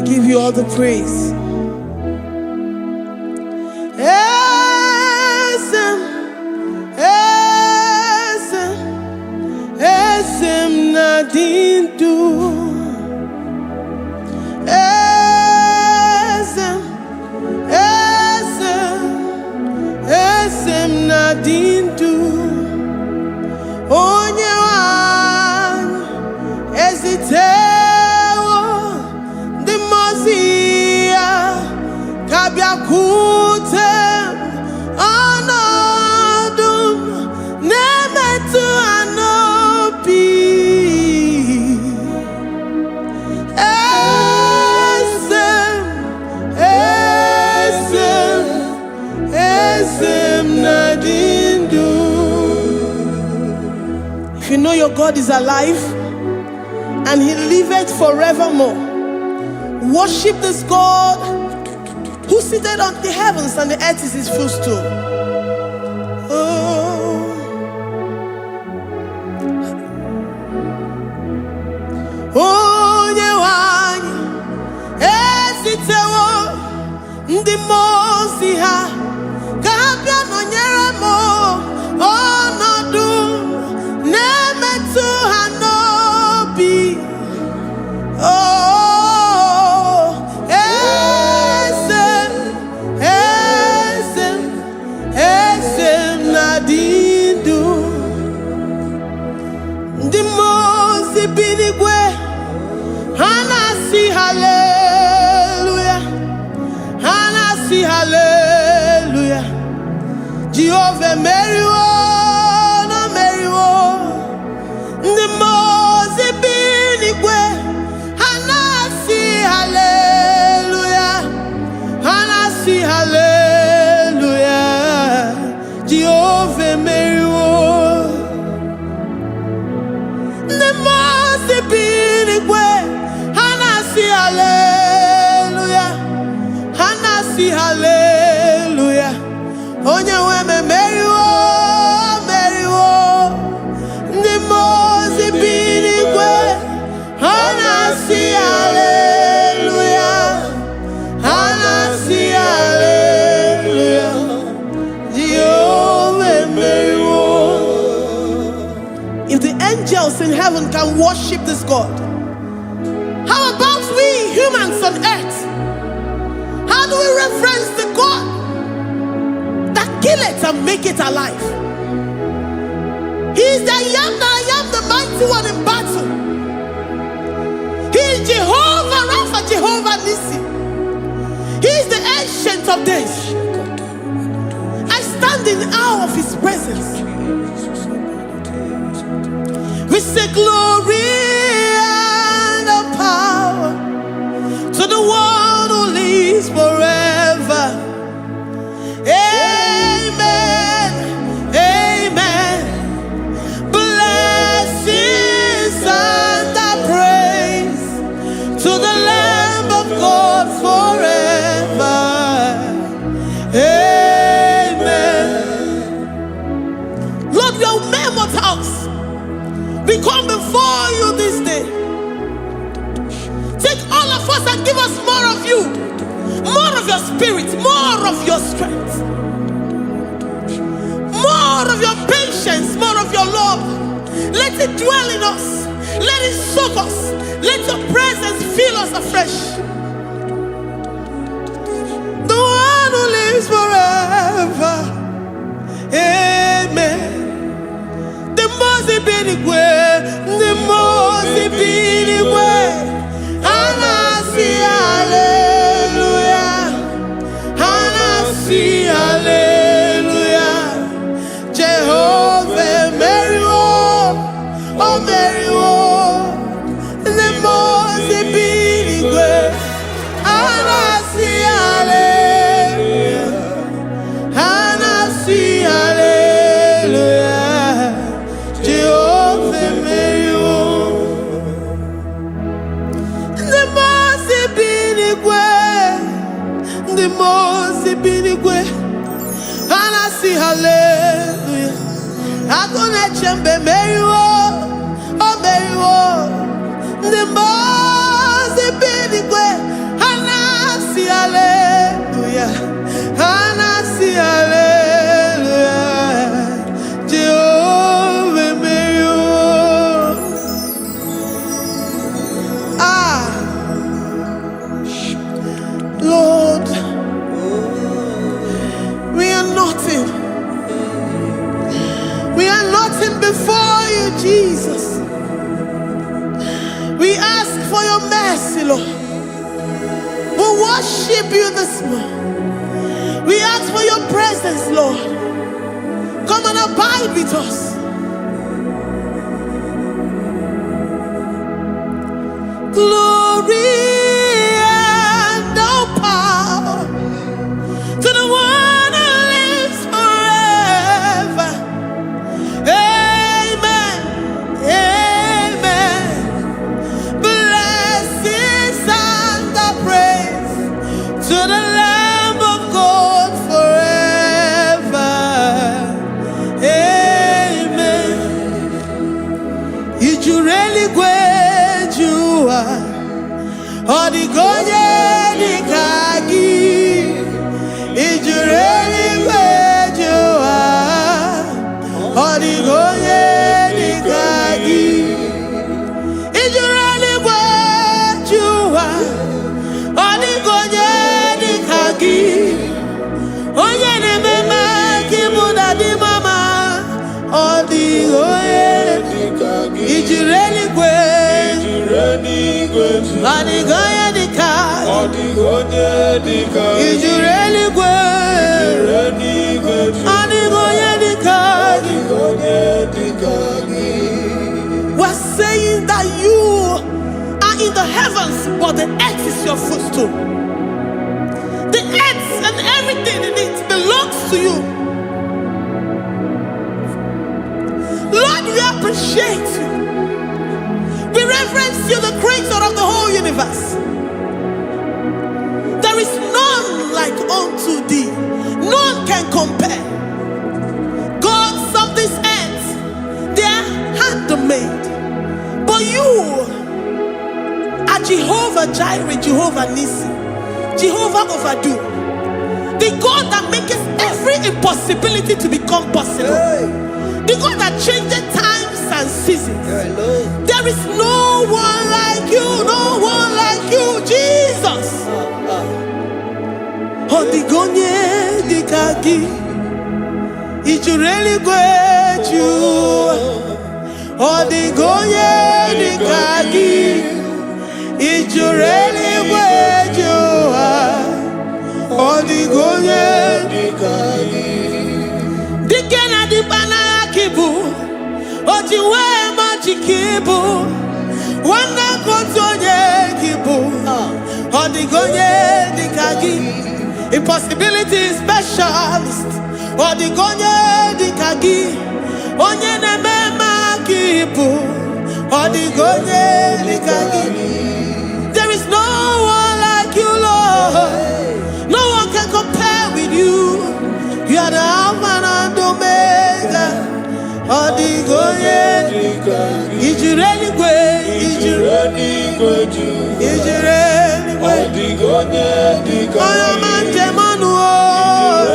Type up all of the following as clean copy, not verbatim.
Give you all the praise. Eze m, eze m, eze m na-adị ndụ. Eze m, eze m, eze m na-adị ndụ. Onye nwe anyị ezitewo ndị mmụọ ozi ya ka bịakwute m. Ọnọdụ m na-emetụ ha n'obi. Eze m, eze m, eze m na-adị ndụ. If you know your God is alive and he liveth forevermore, worship this God who seated on the heavens and the earth is his footstool. Oh. Onye nwe anyị ezitewo ndị mmụọ ozi ha ka ha bịa nọnyere m. Ọnọdụ na-emetụ ha n'obi. Oh, eze m, eze m, eze m na-adị ndụ. Ndị mmụọ ozi bi n'igwe, ha na-asị haleluya, ha na-asị haleluya. Jehova emeriwo na meriwo. Ndị mmụọ ozi bi n'igwe, ha na-asị haleluya, ha na-asị haleluya. Jehova emeriwo. Ndị mmụọ ozi bi n'igwe, ha na-asị haleluya, ha na-asị haleluya. Onye nwe m emeriwo, meriwo. Ndị mmụọ ozi bi n'igwe, ha na-asị haleluya, ha na-asị haleluya. Jehova emeriwo. If the angels in heaven can worship this God, how about we humans on earth? How do we reverence the God that kill it and make it alive? He is the I Am that I Am, the mighty one in battle. He is Jehovah Rapha, Jehovah Nissi. He is the Ancient of Days. I stand in awe of his presence. We say glory and the power to the one who lives forever. Amen. Amen. Blessings and the praise to the Lamb of God forever. Amen. Lord, we are mere mortals. We come before you this day. Take all of us and give us more of you, more of your spirit, more of your strength, more of your patience, more of your love. Let it dwell in us. Let it soak us. Let your presence fill us afresh. The one who lives forever. Amen. The mmụọ bi n'igwe, ndị mmụọ bi n'igwe, ha na-asị haleluya, ha na-asị haleluya. Jehova emeriwo, o meriwo. Ndị mmụọ bi n'igwe, ha na-asị haleluya, ha na-asị haleluya. Jehova emeriwo. Ndị mmụọ bi n'igwe, ndị mmụọ bi n'igwe, ha na-asị haleluya. Agụ na-eche mba emeriwo, o meriwo. Ndị mmụọ bi n'igwe, ha for your mercy, Lord. We worship you this morning. We ask for your presence, Lord. Come and abide with us. Glory and all power to the one who lives forever. Amen. Amen. Blessings and the praise to the Lamb of God forever. Amen. I juru eluigwe ju ụwa, ọ dịghị onye dị ka gị. I juru eluigwe ju ụwa, ọ dịghị onye dị ka gị. I juru eluigwe ju ụwa, ọ dịghị onye dị ka gị. Onye na-eme mma ka ịbụ na dị mama, ọ dịghị onye. I juru eluigwe, ọ dịghị onye dị ka. Ọ dịghị onye dị ka I gị. Juru eluigwe, Eluigwe ọ dịghị onye dị ka Ọ gị. Dịghị onye dị ka gị. We're saying that you are in the heavens, but the earth is your footstool. The earth and everything in it belongs to you. Lord, we appreciate you. We reverence you, the creator of the whole universe. There is none like unto thee, none can compare. Gods of this earth, they are handmade. But you are Jehovah Jireh, Jehovah Nissi, Jehovah Overdo, the God that makes every impossibility to become possible, the God that changes times and seasons. There is no one like you, no one like you, Jesus. Ọ dịghị onye dị ka gị, i juru eluigwe ju ụwa. Ọ dịghị onye dị ka gị, i juru eluigwe ju ụwa. Ọ dịghị onye. Dị ka gị. Dike na dịkpa n'agha ka ị bụ, o ji wee ma ji ka ị bụ, nwanne ka otu onye ka ị bụ. Ọ dịghị onye dị ka gị, impossibility specialist. Ọ dịghị onye dị ka gị, onye na-eme mma ka ị bụ. Ọ dịghị onye dị ka gị. There is no one like you, Lord. No one can compare with you. You are the Alpha and Omega. Ọ dịghị onye. Dị ka gị. I juru eluigwe, i juru Eluigwe ju i juru Ọ eluigwe. Dịghị onye dị ka Onye ọma gị. Njem ọnụ o.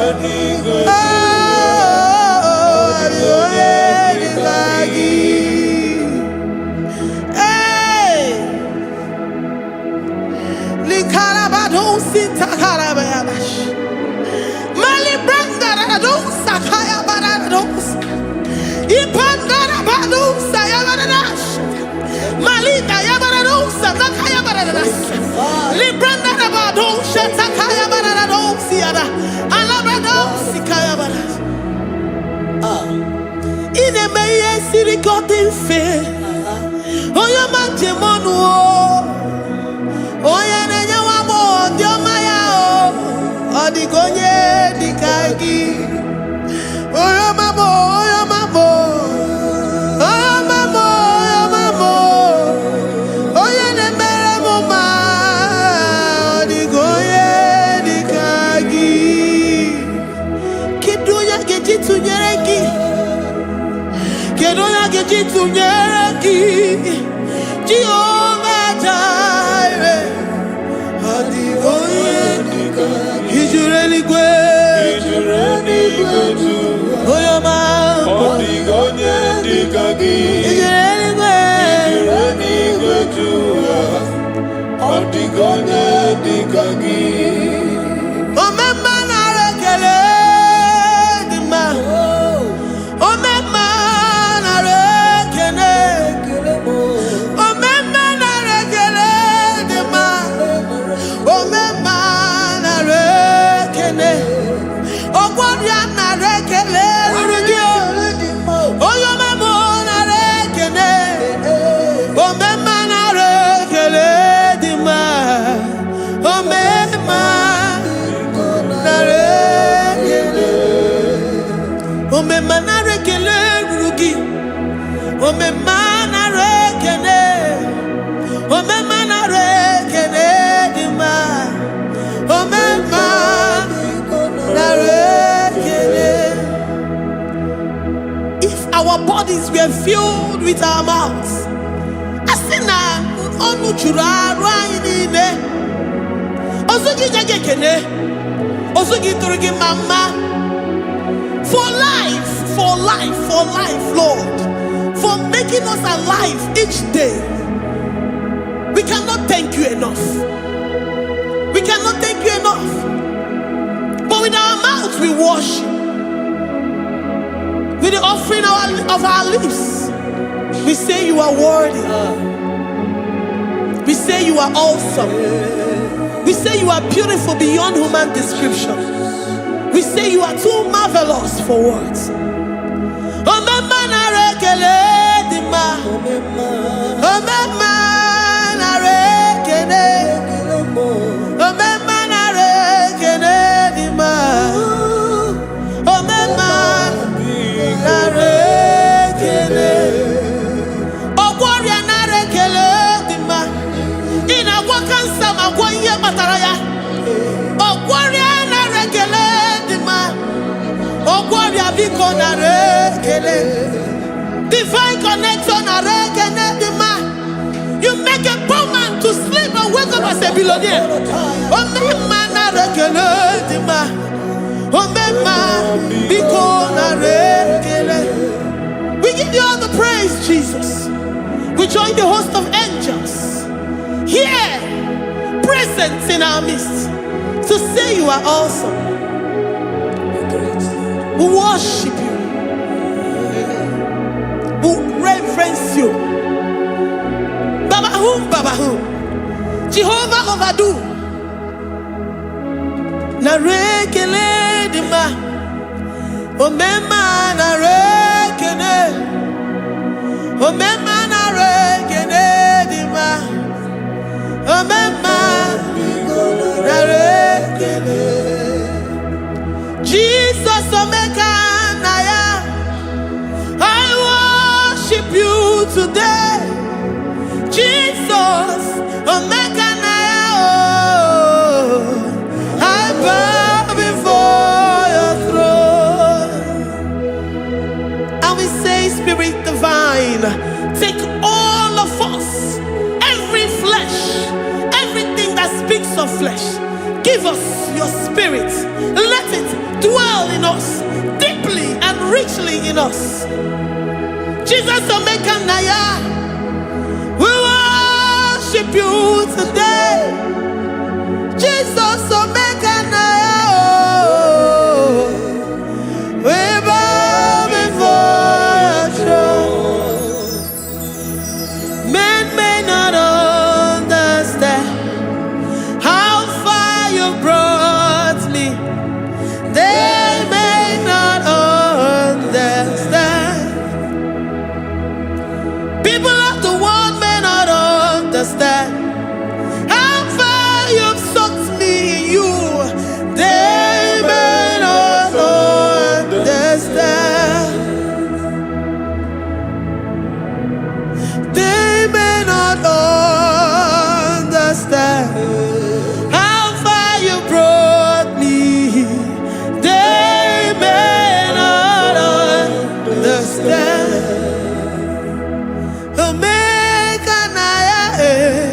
Eluigwe Ọ dịghị onye dị ka gị. Hey! Likarabadosi takarabayabash. Mali brandaradosa kayabarados. Ipandarabadosa yabaradas. Malita yabaradosa nakayabaradas. Librandarabadosa takayabaradosi yada. Alabradosi kayabaras. Ị na-eme ihe siri ka ọ dị mfe. Onye ọma njem ọnụ o. Onye na-enye nwa agbọghọ ndị ọma ya o. Ọ dịghị onye dị ka gị. Onye ọma bụ, onye ọma bụ. Onye ọma bụ, onye ọma bụ. Onye na-emere m mma. Ọ dịghị onye dị ka gị. Kedu onye a ga-eji tụnyere gị? Kedu onye a ga-eji tụnyere gị? Jehova Jireh. Ọ dịghị onye. Dị ka gị. I juru eluigwe. Ijuru eluigwe ju Onye ọma. Ọ dịghị onye dị ka gị. I juru eluigwe. Ijuru eluigwe ju Ọ dịghị onye dị ka gị. Omemma, nara ekele dị mma. Omemma, nara ekele. Omemma, nara ekele. bodies were filled with our mouths, a sị na ọnụ juru arụ anyị niile, ozu gị nye gị ekene, ozu gị tụrụ gị mma mma. For life, for life, for life, Lord, for making us alive each day. We cannot thank you enough. We cannot thank you enough. But with our mouths we worship. With the offering of our lips, we say you are worthy. We say you are awesome. We say you are beautiful beyond human description. We say you are too marvelous for words. Omemma, nara ekele dị mma. Omemma, nara ekele. Omemma, nara ekele dị mma. Omemma, nara ekele. Ọgwọ ọrịa, nara ekele dị mma. Ị na-agwọ kansa ma gwọ ihe kpatara ya. Ọgwọ ọrịa, nara ekele dị mma. Ọgwọ ọrịa, biko nara ekele. Divine connector, nara ekele dị mma. You make a poor man to sleep and wake up as a billionaire. Omemma, nara ekele dị mma. Omemma, biko nara ekele. We give you all the praise, Jesus. We join the host of angels here present in our midst to say you are awesome. We worship you. We reverence you. Baba whom, Baba whom. Jehovah overdo. Nara ekele dị mma. Omemma, nara ekele. Omemma, nara ekele dị mma. Omemma, nara ekele. Jesus Omeka Naya, I worship you today. Jesus Omeka Naya, oh, I bow before your throne. And we say, Spirit divine, take all of us, every flesh, everything that speaks of flesh. Give us your spirit. Let it dwell in us deeply and richly in us. Jesus Omeka Naya, we worship you today. Jesus Omeka Naya, oh, we bow before your throne. Men may not understand how far you brought me. They may not understand. People of the world may not understand how far you've sought me in you. They may not understand. They may not understand how far you brought me. They may not understand. Omega Naya, eh.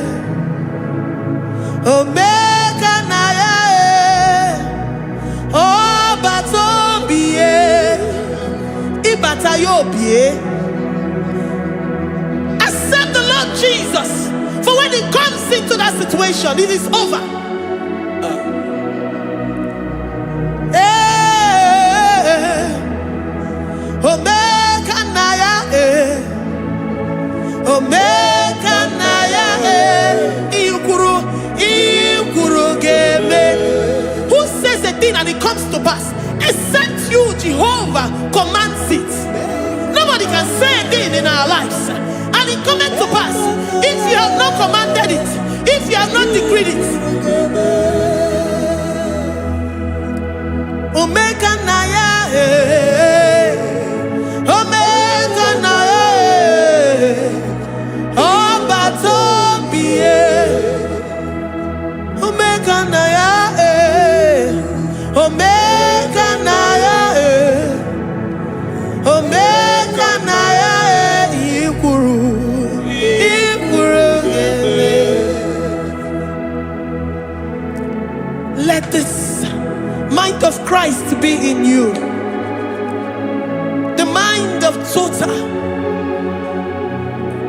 Omega Naya, eh. Ọba tó bìí, ìbàtà yóò bìí. Accept the Lord Jesus. For when he comes into that situation, it is over. Eh, Omega Naya, eh. Omega Naya, eh. Ikwuru, ikwuru ga-eme. Who says a thing and it comes to pass? Except you, Jehovah, commands it. Nobody can say a thing in our lives and it cometh to pass if you have not commanded it, if you have not decreed it. Omega Naya, eh. Omega Naya, eh. Ọba tó bìí. Omega Naya, eh. Omega Naya, eh. Omega Naya. Christ be in you. The mind of total.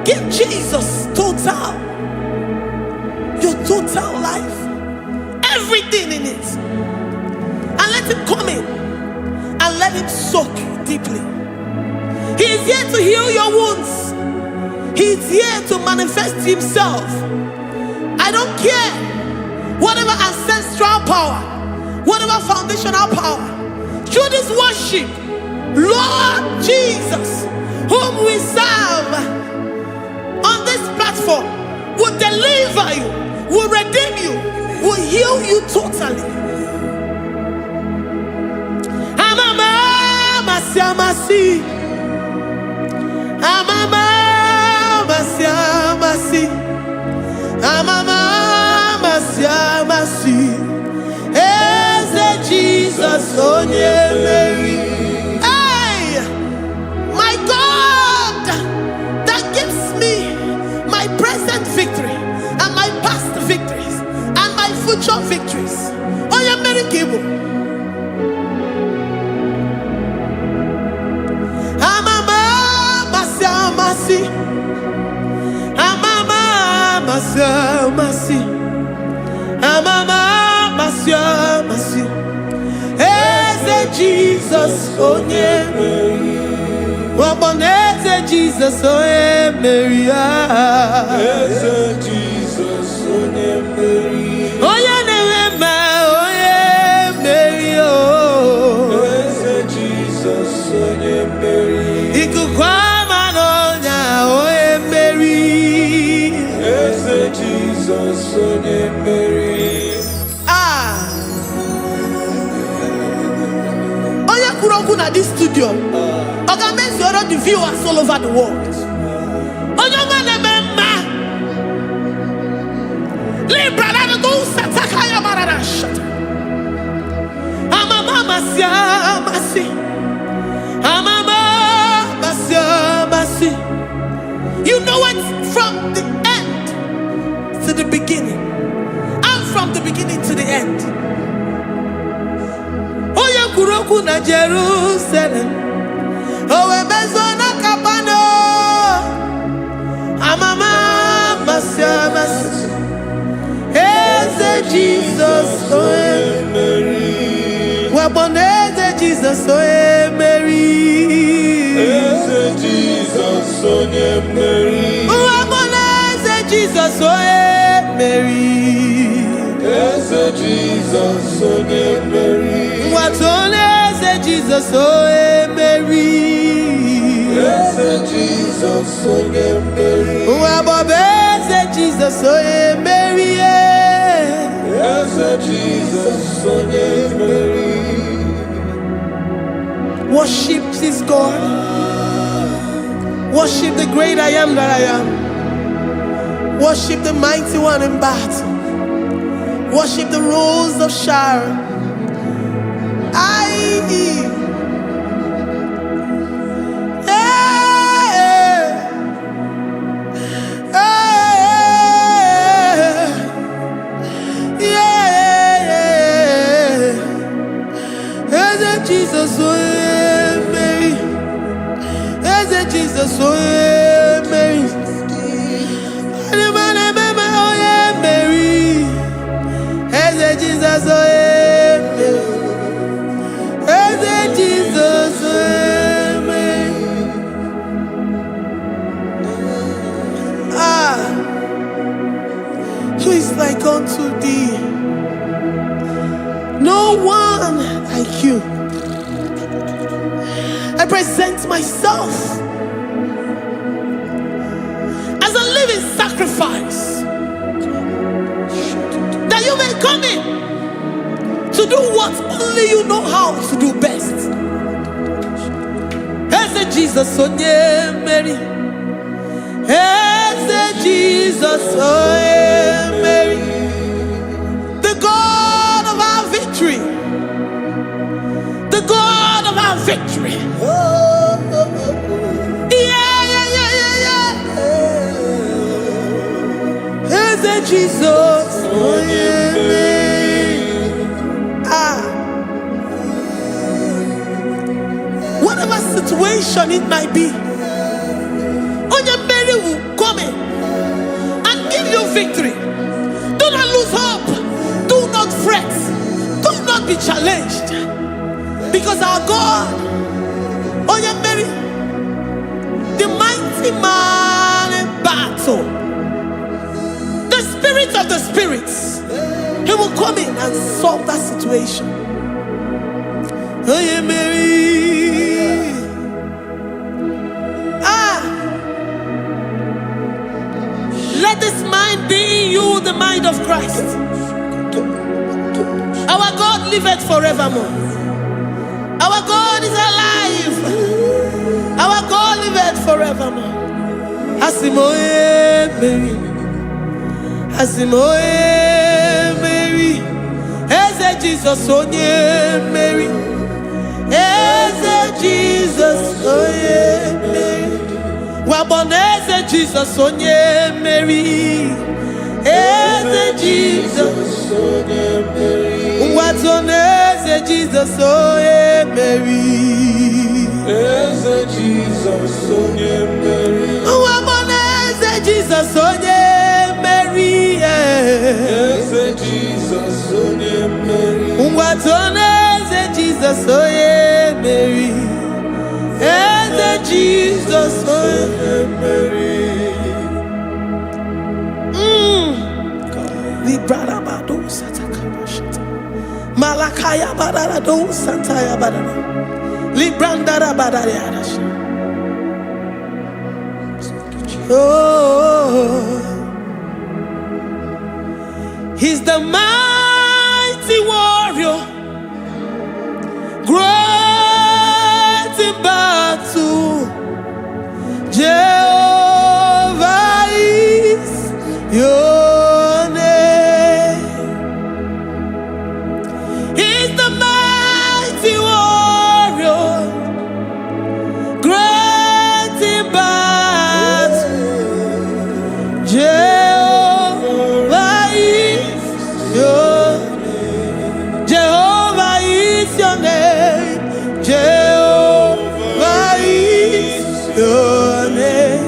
Give Jesus total. Your total life. Everything in it. And let him come in and let him soak you deeply. He is here to heal your wounds. He is here to manifest himself. I don't care whatever ancestral power, whatever foundational power. Through this worship, Lord Jesus, whom we serve on this platform, will deliver you, will redeem you, will heal you totally. Amama, masi, amasi. Amama, masi, amasi. Amama, masi, amasi. Eze Jesus, onye mmeri. Hey, my God, that gives me my present victory and my past victories and my future victories. Onye mmeri ka ị bụ. Amama, amasị, amasị. Amama, amasị, amasị. Amama, amasị, amasị. Eze Jesus, onye mmeri. Ọgbọnọ eze Jesus, onye mmeri. Ah. Eze Jizọs onye mmeri. Onye na-enwe mma, onye mmeri. Oh. Eze Jizọs onye mmeri. Ikuku ama n'ọnya, onye mmeri. Eze Jizọs onye mmeri. Ah. Onye kwuru okwu na this studio, ọ ga-emezuoro the viewers all over the world. Onye ọma na-eme mma. Libra na do sataka ya marara shata. Amama amasị amasị. Amama amasị amasị. You know it from the end to the beginning. And from the beginning to the end. Onye kwuru okwu na Jerusalem, o wee mezuo na Kapanọm. Amama amasị amasị. Eze Jizọs onye mmeri. Wakpo eze Jizọs onye mmeri. Eze Jizọs onye mmeri. Wakpo eze Jizọs onye mmeri. Eze Jizọs onye mmeri. Nwatụ eze Jizọs onye mmeri. Eze Jizọs onye mmeri. Nwa eze Jizọs onye mmeri. Eze Jizọs onye mmeri. Worship this God. Worship the great I am that I am. Worship the mighty one in battle. Worship the Rose of Sharon. I. Hey, hey, yeah. Eze Jesus, onye mmeri. Eze Jesus, onye mmeri. Onye onye mmeri. Eze Jesus, onye mmeri. Eze Jesus, onye mmeri. Ah, who is like unto thee? No one like you. I present myself as a living sacrifice that you may come in to do what only you know how to do best. Eze Jesus onye mmeri. Eze Jesus onye mmeri. The God of our victory. The God of our victory. Yeah. Eze Jesus onye mmeri. Ah. situation it might be, onye mmeri will come in and give you victory. Do not lose hope. Do not fret. Do not be challenged. Because our God, onye mmeri, the mighty man in battle, the spirit of the spirits, he will come in and solve that situation. Onye mmeri. Ah, let this mind be in you, the mind of Christ. Our God liveth forevermore. Our God is alive. Our God liveth forevermore. Asị m onye mmeri. Asị m onye mmeri. Eze Jizọs onye mmeri. Eze Jizọs onye mmeri. Wakpo na Eze Jizọs onye mmeri. Eze Jizọs. Onye mmeri. Ngwa na Eze Jizọs onye mmeri. Eze Jizọs onye mmeri. Wakpo na Eze Jizọs onye mmeri. Eze Jizọs onye mmeri. Ngwa na Eze Jizọs onye mmeri. Eze Jizọs onye Onye mmeri. Librarabado satakabashata. Malakaya bararado santaya barara. Librandara barariarash. Oh, he's the mighty warrior, great in battle. Jehovah is your name. He's the mighty warrior, great in battle. Jehovah is your Jehovah is your name. Jehovah is your name.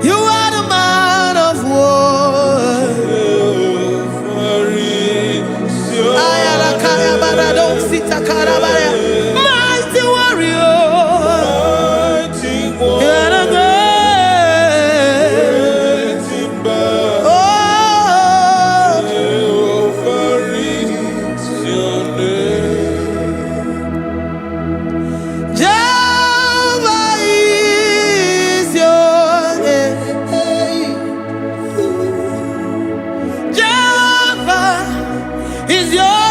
You are the man of war. Jehovah is your Ayalakaya barado sitakarabaya. Mighty warrior. Mighty You are the warrior. great. Great in battle. Oh, Jehovah is your name. Jehovah is your name. Jehovah is your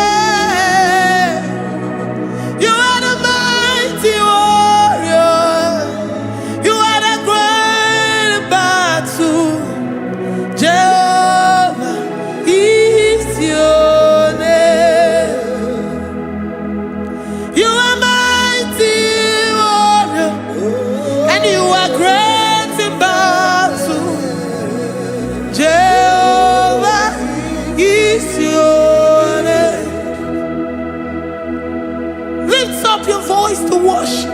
name. You are the mighty warrior. You are the great battle. Jehovah is your name. You are mighty warrior, and you are great in battle. Jehovah is your name. Lift up your voice to worship.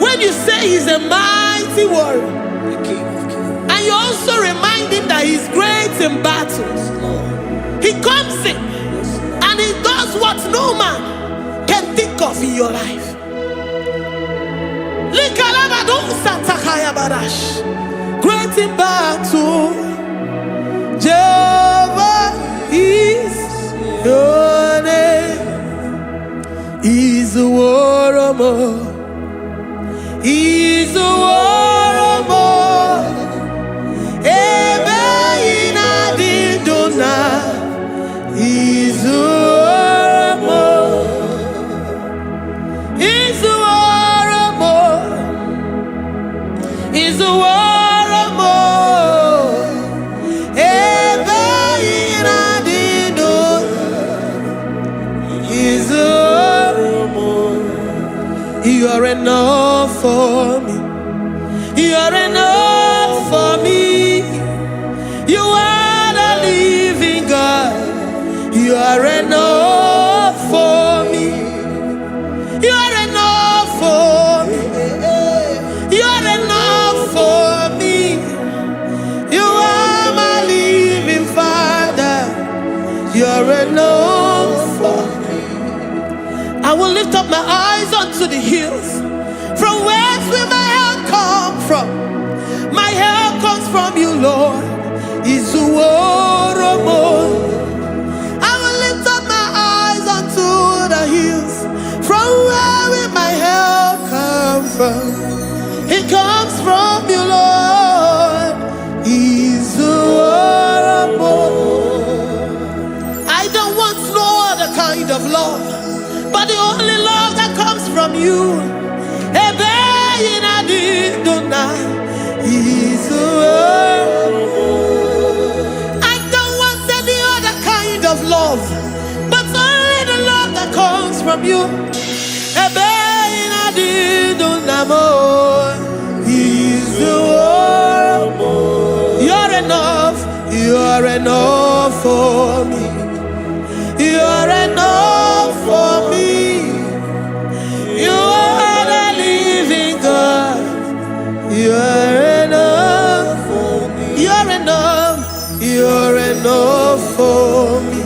When you say he's a mighty warrior, The King of Kings. and you also remind him that he's great in battles, Lord. he comes in Yes, Lord. and he does what no man can think of in your life. Likalabadosatakayabash. Great in battle, Jehovah is your name. Is a war. Is a war. Ebe ị na-adị ndụ na izuomo. Izuoromo. Izuoromo. Ebe ị na-adị ndụ izuoromo. You are enough for me. You are enough for me. You are the living God. You are enough for me. You lift up my eyes unto the hills. From whence will my help come from? My help comes from you, Lord. Izuworo m. I will lift up my eyes unto the hills. From where will my help come from? It comes from you, Lord. Izuworo m. I don't want no other kind of love, but the only love that comes from you. Ebe ị na-adị ndụ na Izuworo. I don't want any other kind of love, but only the love that comes from you. Ebe ị na-adị ndụ na m, Izuworo. You're enough, you're enough for me. You're enough for me. You are the living God. You're enough for me. You're enough. You're enough for me.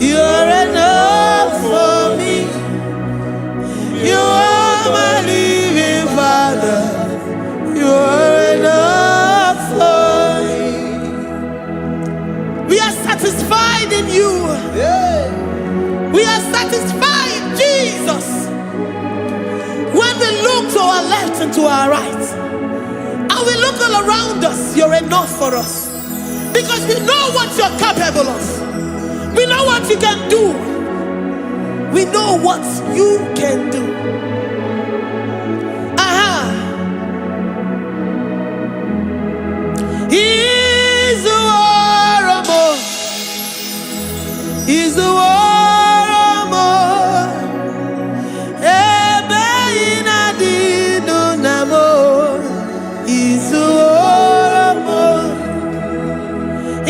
You're enough for me. You are my living Father. You are enough for me. We are satisfied in you. We are satisfied, Jesus. When we look to our left and to our right, and we look all around us, you're enough for us. Because we know what you're capable of. We know what you can do. We know what you can do. Aha. Izuworo m. Izuworo m. Ebe ị na-adị ndụ na m. Izuworo m.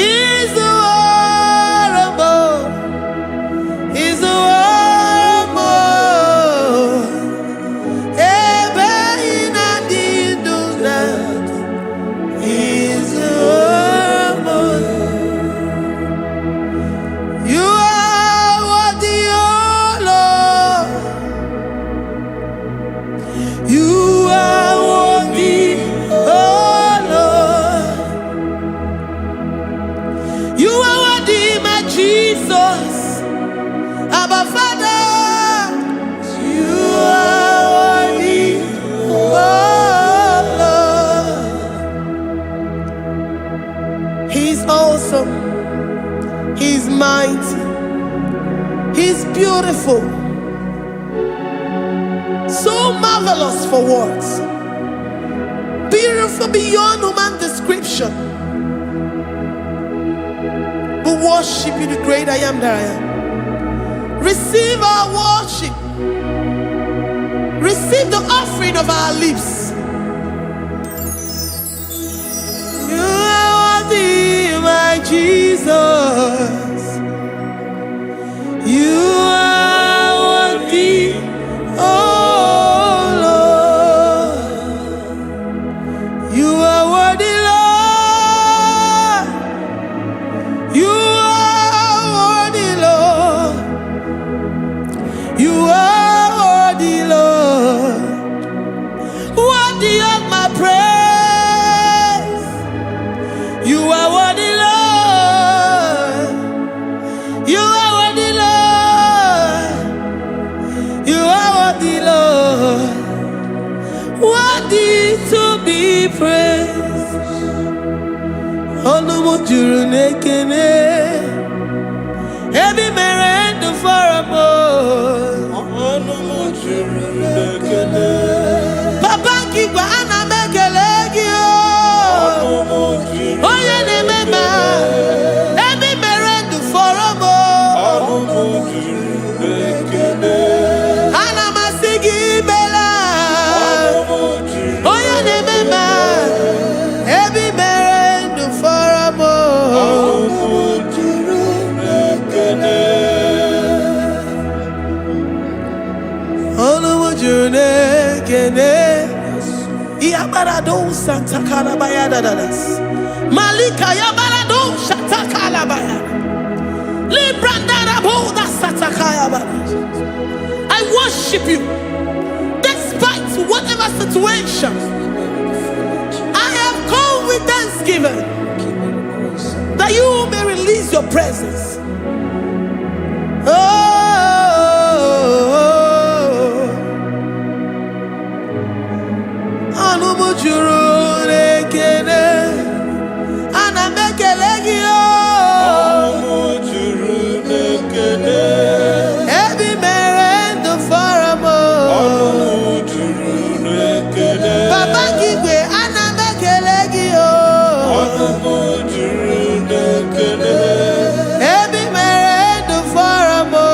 Izuworo m. Izuworo m. Ebe ị na-adị ndụ na Izuworo m. You are worthy, O Lord. You are worthy, O Lord. You are worthy, my Jesus. Abba Father. You are worthy, O Lord. He's awesome. He's mighty. He's beautiful. So marvelous for words. Beautiful beyond human description. We worship you, the great I am that I am. Receive our worship. Receive the offering of our lips. You are worthy, my Jesus. You are worthy, oh Lord. You are worthy, Lord. You are worthy, Lord. You are worthy, Lord. Worthy of my praise. You are worthy, Lord. You are worthy, Lord. You are worthy, Lord. Worthy to be praised. Ọnụ m juru n'ekele. Ebe i mere ndụ fọrọ m. Ọnụ m juru n'ekele. Papa nke igwe, ana m ekele gị o. Ọnụ m juru. Onye na-eme mma, ebe i mere ndụ fọrọ m. Ọnụ m juru n'ekele. Ana m asị gị imela. Ọnụ m juru. Onye na-eme mma, ebe i mere ndụ fọrọ m. Ọnụ m juru n'ekele. Ọnụ m juru n'ekele. Yabarado santakalabaya dadadas. Malika yabarado shatakalabaya. Librandaraboda satakaya. I worship you despite whatever situation. I have come with thanksgiving that you may release your presence. Oh, ọnụ m juru n'ekele, ana m ekele gị o. Ọnụ m juru n'ekele. Ebe i mere ndụ fọrọ m o. Ọnụ m juru n'ekele. Papa gị igwe, ana m ekele gị o. Ọnụ m juru n'ekele. Ebe i mere ndụ fọrọ m o.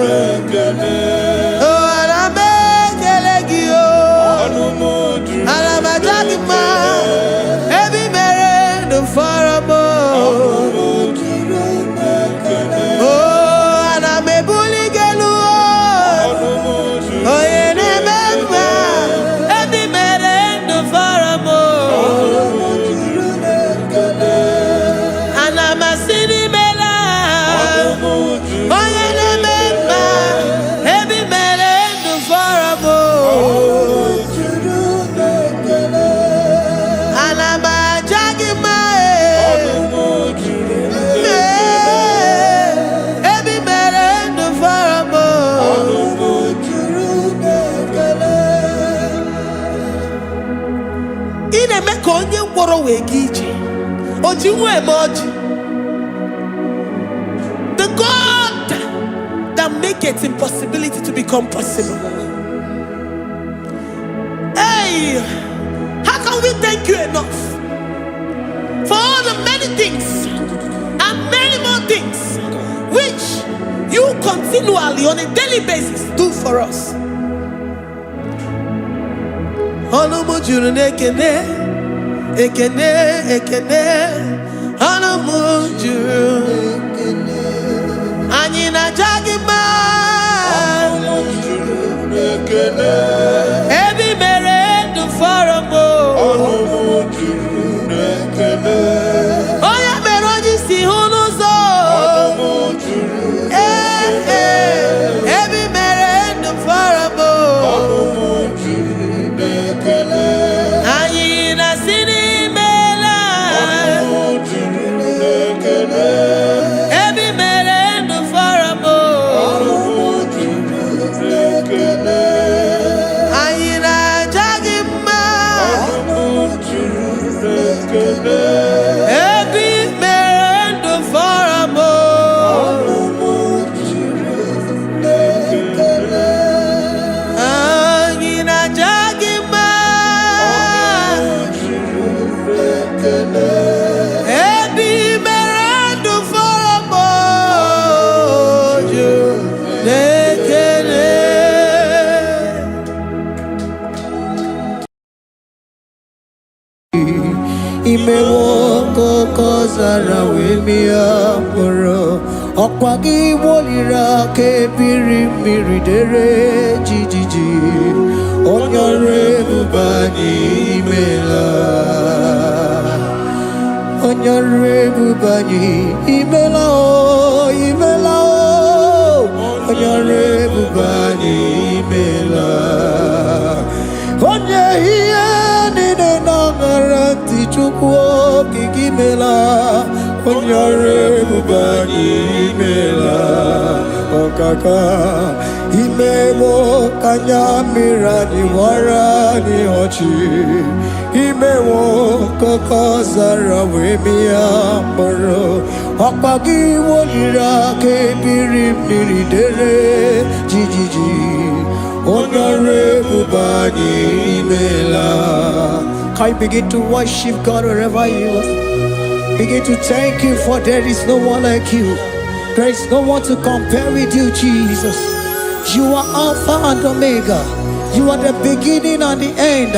N'ekele. Oh, ana m ekele gị o. Ọnụ m juru Ana m aja gị mma. Ebe i mere ndụ fọrọ m o. Ọnụ m juru n'ekele. Oh, ana m ebuli gị elu o. Ọnụ m juru Onye na-eme mma, ebe i mere ndụ fọrọ m o. Ọnụ m juru n'ekele. Ana m asị n'imela. Ọnụ m juru Onye na-eme mma, ebe i mere ndụ fọrọ m o. Juru n'ekele. Ana m aja gị mma e. Ọnụ m juru Ee, ebe i mere ndụ fọrọ m o. Ọnụ m juru n'ekele. Ị na-eme ka onye ngwọrọ wee gaa ije, o ji nwa eme ọjị. The God that maketh impossibility to become possible. Hey, how can we thank you enough for all the many things and many more things which you continually, on a daily basis, do for us? Ọnụ m juru n'ekene, ekene, ekene. Ọnụ m juru. Anyị na-aja gị mma. Ọnụ m juru n'ekele. Ebe i mere ndụ fọrọ m o. Ọnụ m juru n'ekele. Onye mere onye isi hụ n'ụzọ. Ọnụ m juru Ee, ee, ebe i mere ndụ fọrọ m o. Ọnụ m juru n'ekele. Anyị na-asị n'imela. Ọnụ m juru n'ekele. Ebe i mere ndụ fọrọ m o. Ọnụ m juru n'ekele. Anyị na-aja gị mma. Ọnụ m juru n'ekele. Ebe i mere ndụ fọrọ m o. Ọnụ m juru n'ekele. Anyị na-aja gị mma. Ọnụ m juru n'ekele. Ebe i mere ndụ fọrọ m o. Juru n'ekele. Imewo ka ọzara wee mịa mkpụrụ, ọkwa gị woliri aka ebiri mmiri dere jijiji. Onye ọrụ ebube anyị, imela. Onye ọrụ ebube anyị, imela o, imela o. Onye ọrụ ebube anyị, imela. Onye ihe niile na-aṅara ntị, Chukwu okike, imela. Onye ọrụ ebube anyị, imela. Ọkaka imewo ka anya mmiri anyị wara anyị ọchị, imewo ka oke ọzara wee mịa mkpụrụ, ọkpa gị woliri aka ebiri mmiri dere jijiji. Onye ọrụ ebube anyị, imela. Can you begin to worship God wherever you are? Begin to thank Him, for there is no one like you. There is no one to compare with you, Jesus. You are Alpha and Omega. You are the beginning and the end.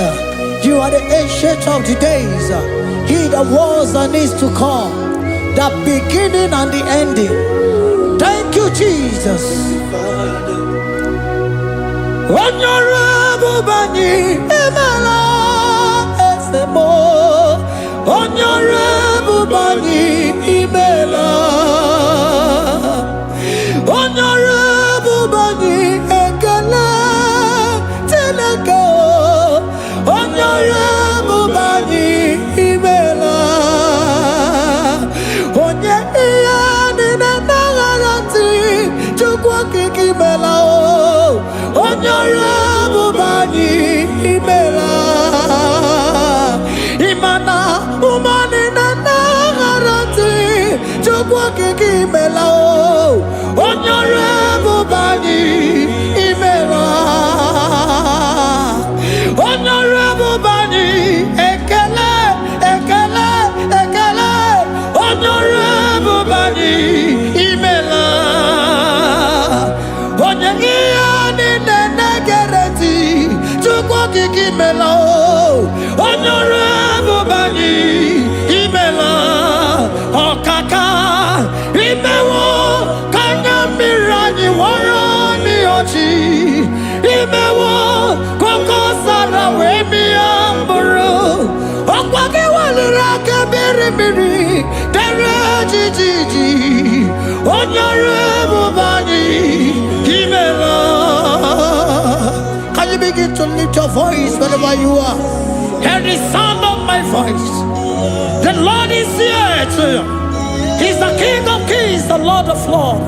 You are the Ancient of the Days. He that was and is to come. The beginning and the ending. Thank you, Jesus. Onye ọrụ ebube anyị, imela. Eze m, onye ọrụ ebube anyị, imela. Onye ọrụ ebube anyị. Mmụọ niile na-aghara ntị, Chukwu okike imela o. Onye ọrụ ebube anyị imela. Onye ọrụ ebube anyị, ekele, ekele, ekele. Onye ọrụ ebube anyị imela. Onye ihe niile na-egere ntị, Chukwu okike imela o. Onye ọrụ ebube anyị imela. Ọkaka imewo ka anya mmiri anyị wọrọ n'ọchị. Imewo koko sara wee mịa mkpụrụ. Ọkwa gị weliri aka mmiri mmiri dere jijiji. Onye ọrụ ebube anyị imela. Can you begin to lift your voice wherever you are? Hear the sound of my voice. The Lord is here to you. He's the King of kings, the Lord of lords.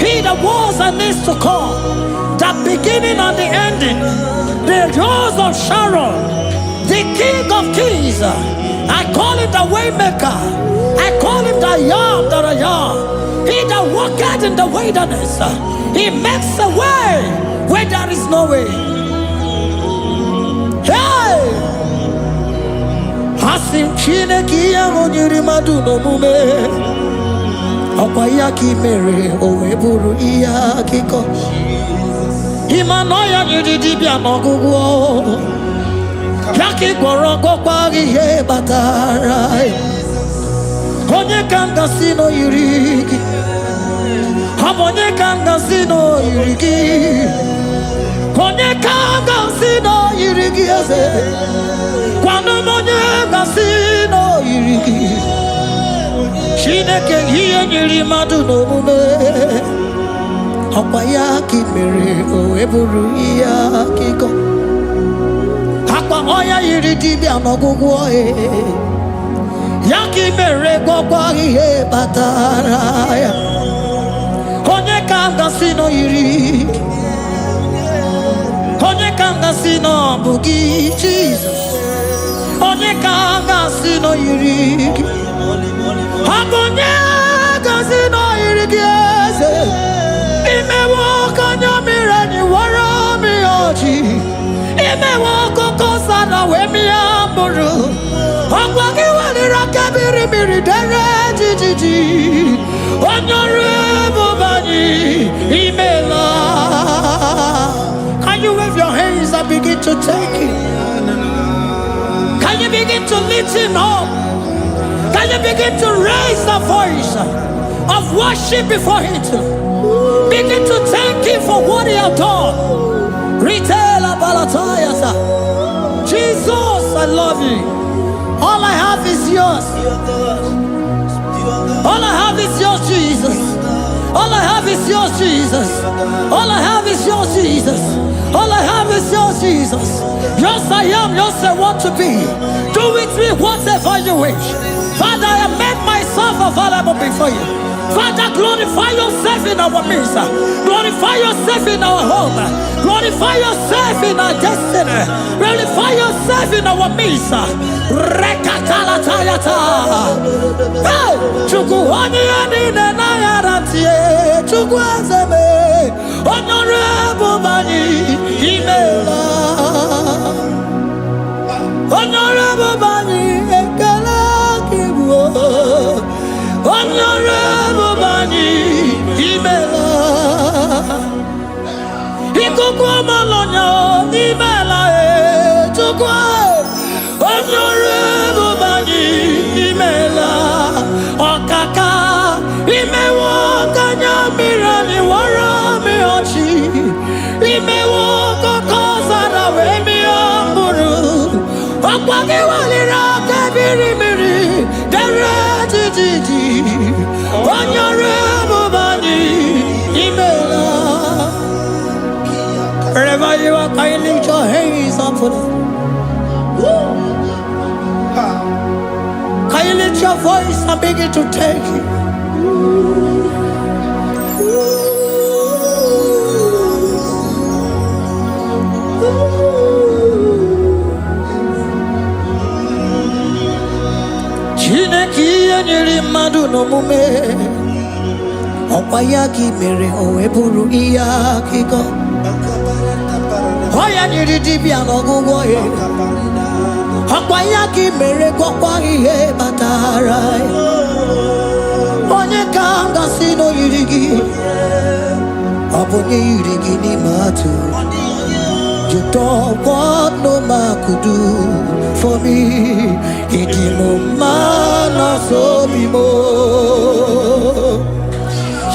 He that was and is to come, the beginning and the ending, the Rose of Sharon, the King of kings. I call him the Waymaker. I call him the I am that I am. He that walketh in the wilderness. He makes a way where there is no way. Hey! Asị m Chineke, ihe ahụ nyere mmadụ n'omume, ọkwa ya ka ị mere o wee bụrụ ihe akụkọ. Ịma na ọya nyere dibịa n'ọgwụgwọ ya ka ị gwọrọ, gwọkwa ihe kpatara ya. Onye ka m gasị na o yiri gị? Ọ bụ onye ka m gasị na o yiri gị? Onye ka m gasị na o yiri gị, eze? Gwanụ m onye gasị na o yiri gị. Chineke, ihe nyere mmadụ n'omume, ọkwa ya ka ị mere o wee bụrụ ihe akụkọ. Akwa ọya yiri dibịa n'ọgwụgwọ ya ka ị mere gwọkwa ihe kpatara ya. Onye ka m gasị na o yiri gị? Onye ka m gasị na ọ bụ gị, Jizọs? Onye ka m gasị na o yiri gị? Ọ bụ onye gasị na o yiri gị, eze? Imewo ka anya mmiri anyị wara mmiri ọchị. Imewo akụkọ sara wee mịa mkpụrụ. Ọkwa gị weliri aka mmiri mmiri dere jijiji. Onye ọrụ ebube anyị imela. Can you wave your hands and begin to thank him? Can you begin to lift him up? Can you begin to raise the voice of worship before him? Begin to thank him for what he has done. Retailer Balatayasa. Jesus, I love you. All I have is yours. All I have is yours, Jesus. All I have is yours, Jesus. All I have is yours, Jesus. All I have is yours, Jesus. Yours I am, yours I want to be. Do with me whatever you wish. Father, I have made myself available before you. Father, glorify yourself in our midst. Glorify yourself in our home. Glorify yourself in our destiny. Glorify yourself in our midst. Rekatalatayata. Hey! Chukwu onye ya niile na-aghara ntị, Chukwu eze m, onye ọrụ ebube anyị imela. Onye ọrụ ebube anyị, ekele gị bụ onye ọrụ ebube anyị imela. Ikuku ọmalọnya imela e, Chukwu onye ọrụ ebube anyị imela. Ọkaka imewo ka anya mmiri anyị wara mmiri ọchị. Imewo kọkọ zara wee mịa mkpụrụ. Ọkwa gị weliri aka biri mmiri dere jijiji. Onye ọrụ ebube anyị imela. Wherever you are, can you lift your hands up for them? Can you lift your voice and begin to thank him? Chineke, ihe nyere mmadụ n'omume, ọkwa ya ka i mere o wee bụrụ ihe akụkọ. Ọ ya nyere dibịa n'ọgwụgwọ ya, ọkwa ya ka i mere gwọkwa ihe kpatara ya. Onye ka m gasị na o yiri gị? Ọ bụ onye yiri gị n'ime atụ? You don't what no man could do for me. Ịdị m mma na sobi m.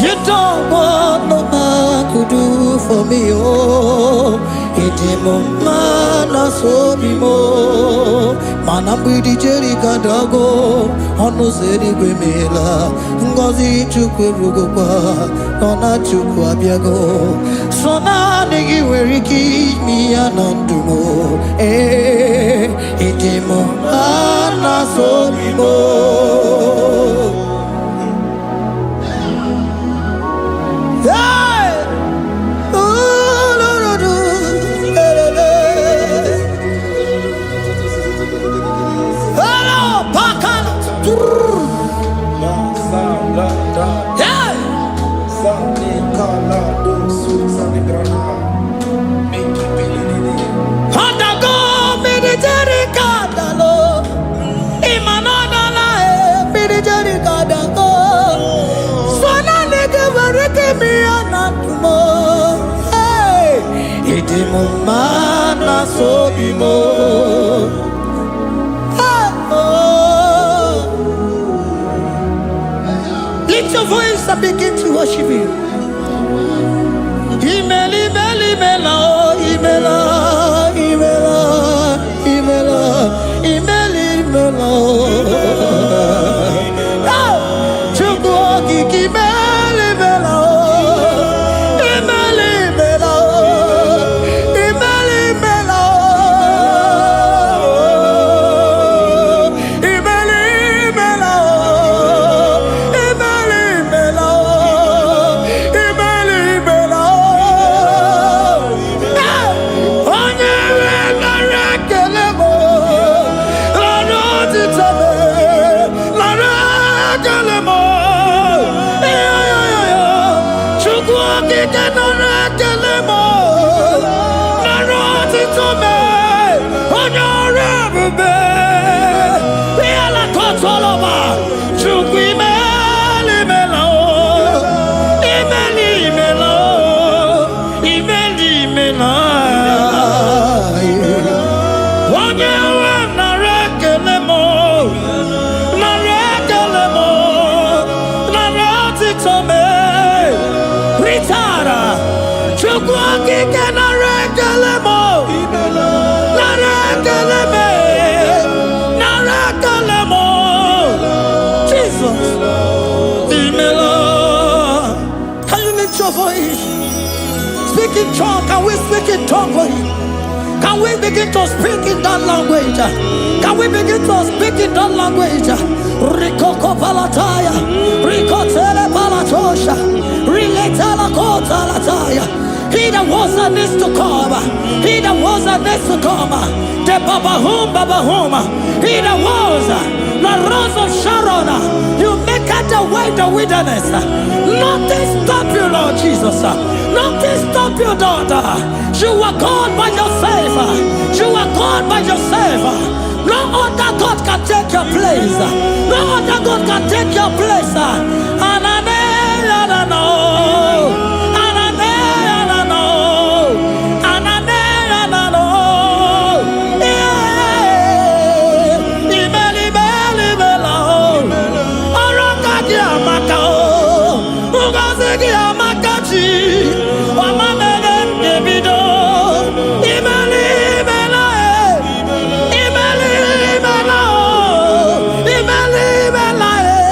You don't what no man could do for me. Oh, ịdị m mma na sobi m. Mana mgbidi Jeriko adago, ọnụ ụzọ eluigwe meela. Ngọzi Chukwu erugokwa, nọ na Chukwu abịago. So naanị gị nwere ike ime ya na ndụ m. Ee, ịdị m mma na sobi m. Hey! Ooh, do, do, do. Eh, eh, eh. Hello, Pakala. La sa la da Hey! sa ni ka la do su sa ni grana miki pili ni ni. Ọdago mmiri Jeriko adalo. Ịma na ọ dala e, mmiri Jeriko adago. So naanị gị nwere ike ime ya na ndụ m. Hey! Ịdị m mma na sobi m. Hey! Oh. Lift your voice and begin to worship Him. Imela, imela, imela, oh, imela, imela, imela, imela, imela, oh. Oh, Chukwu okike, imela, imela, oh. Imela, imela, oh. Imela, imela, oh. Imela, imela, oh. Imela, imela, oh. Imela, imela, oh. Hey! Onye nwe nara ekele m, nara otito m, nara ekele m. Chukwu okike, nara ekele m, nara otito m, onye ọrụ ebube. Ihe lakọtọlọba, Chukwu imela, imela o, imela, imela o, imela, imela. Onye nwe m, nara ekele m, nara ekele m, nara otito m. Ritara, Chukwu okike, nara ekele m, nara ekele m, nara ekele m. Jesus, imela. Can you lift your voice? Speak in tongue. Can we speak in tongue for him? Can we begin to speak in that language? Can we begin to speak in that language? Rikoko palataya, rikotele palatosha, riletela kota lataya. He that was and is to come, he that was and is to come, the Babahum Babahum, he that was, the Rose of Sharon, you make out the way the wilderness. Nothing stop you, Lord Jesus. Nothing stop you, daughter. You are God by yourself. You are God by yourself. No other God can take your place. No other God can take your place. Anane, anano. Anane, anano. Anane, anano. Yeah. Imeli, imeli, imela, oh. Ọrụ aka gị amaka o. Ngọzi gị amaka chi. Ọma mere m ga-ebido. Imeli, imela, e. Imeli, imela, o. Imeli, imela, e.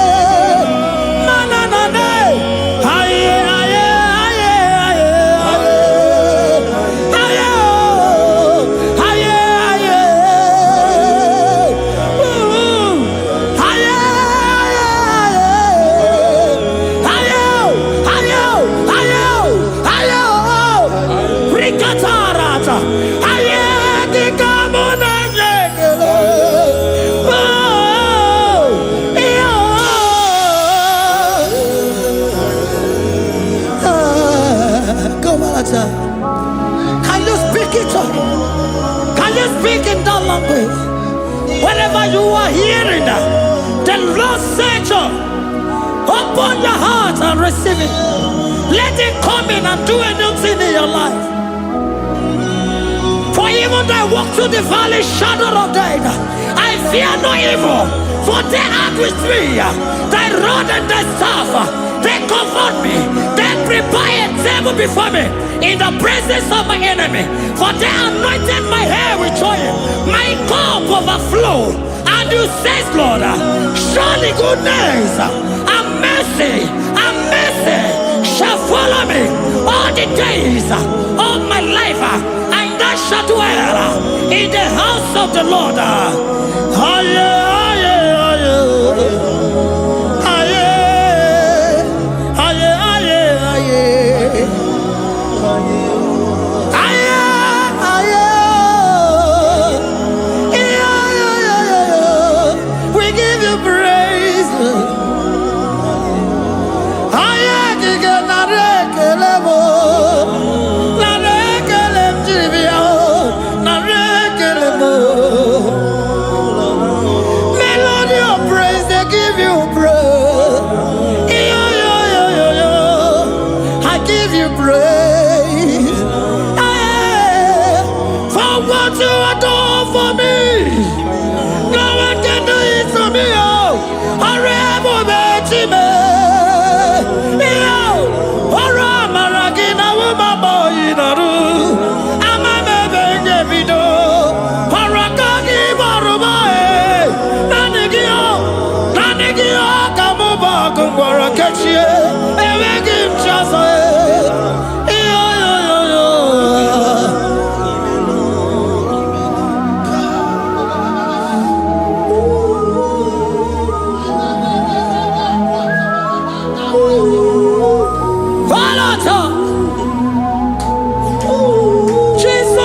Lord said, open your heart and receive it. Let it come in and do a new thing in your life. For even though I walk through the valley shadow of death, I fear no evil, for they are with me. Thy rod and thy staff, they comfort me. They prepare a table before me in the presence of my enemy. For they anointed my head with oil, my cup overflow. And you says, Lord, surely goodness and mercy shall follow me all the days of my life, and I shall dwell in the house of the Lord. Aye, aye, aye. Aye, aye, aye, aye. Aye, aye. Yeah, yeah, yeah, yeah. We give you praise. Aye, kike nara ekele m o. Nara ekele m jiri bịa o. Nara ekele m o. Melody of praise, they give you praise. Yo, yo, yo, yo, yo. I give you praise. Hey, for what you have done for me. No one can do it for me. Oh, ọrụ ebube Chime. Yo, ọrụ amara gị na wụmabọ narụ. Ama m ebe m ga-ebido. Ọrụ aka gị bara ụba e. Naanị gị o, naanị gị o ka mụ bụ ọgụ ngwọrọ kechie. Enweghị m chi ọzọ e. Yo, yo, yo, yo. Falata! Jesus!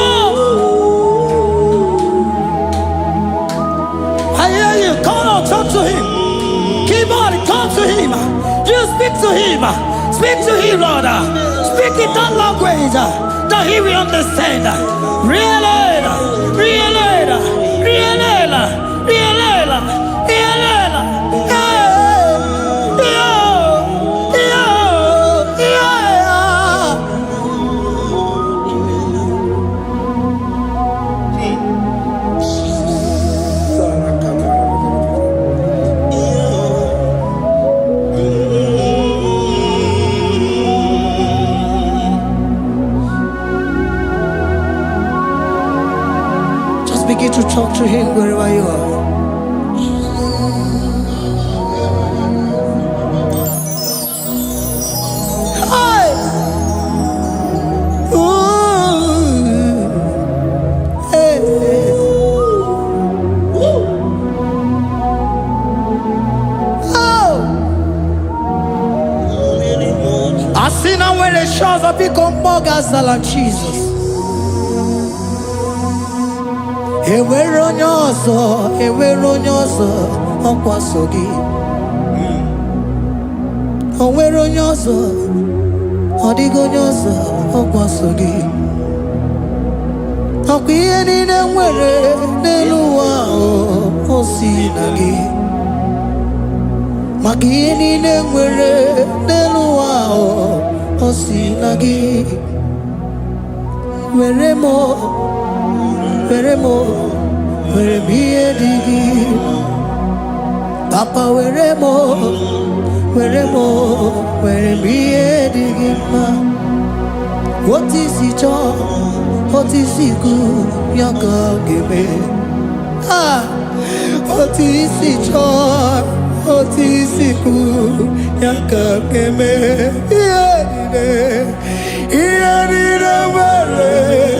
I hear you. Call out, talk to him. Keep on, talk to him. You speak to him. Speak to him, Lord. Speak in that language that he will understand. Really, really, really, really, really. Yeah. Just begin to talk to him wherever you are. Hi! Ooh. Hey. Oh! Asị na nwere chi ọzọ, biko mmụọ ga-azala Jizọs. Enwere onye ọzọ, enwere onye ọzọ, ọkwa so gị. O nwere onye ọzọ, ọ dịghị onye ọzọ, ọkwa so gị. Ọkwa ihe niile nwere n'elu ụwa ahụ, o si na gị. Maka ihe niile nwere n'elu ụwa ahụ, o si na gị. Were m, were m, were m ihe dị gị. Papa, were m, were m, were m ihe dị gị mma. Otu isi chọọ, otu isi kwu, ya ka ọ ga-eme. Ah, otu isi chọọ, otu isi kwu, ya ka ọ ga-eme. Ihe niile, ihe niile nwere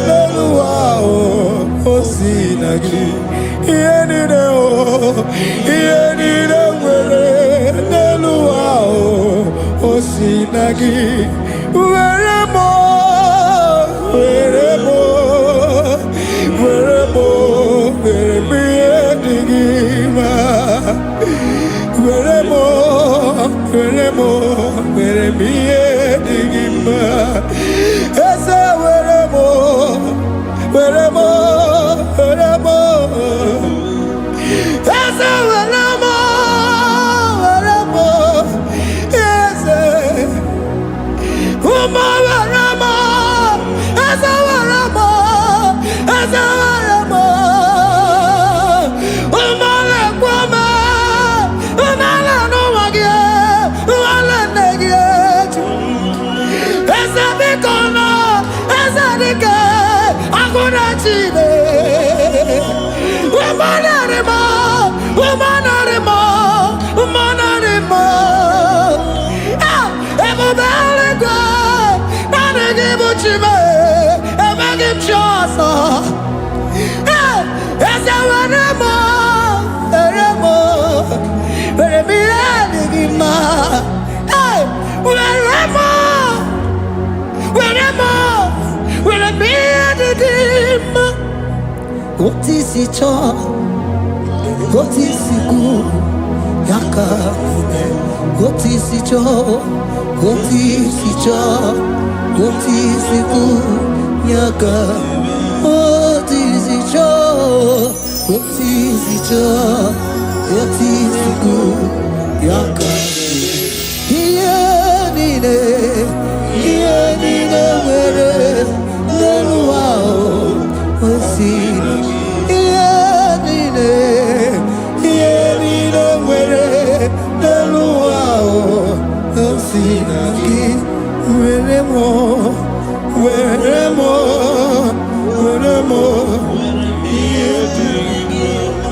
n'elu ụwa ahụ, o si na gị. Ihe niile o, ihe niile nwere n'elu ụwa ahụ, o si na gị. Were m, were m, were m, were m ihe dị gị mma. Were m, were m, were m ihe dị gị mma. Eze, were m, were m, were m. Eze, were m. na Chineke. Umanarimo, umanarimo, umanarimo. Ah, ebube eluigwe, naanị gị bụ Chi m, enweghị m chi ọzọ. Eh, eze were m, were m, were m ihe dị gị mma. Eh, were m, were m, were m ihe dị gị mma. Otu isi chọọ, otu isi kwu, ya ka eme. Otu isi chọọ, otu isi chọọ, otu isi kwu, ya ka. Otu isi chọọ, otu isi chọọ, otu isi kwu, ya ka. Ihe niile, ihe niile nwere n'elu ụwa o si ihe niile, ihe niile nwere n'elu ụwa o si na gị. Were m, were m, were m Ihe dị gị mma.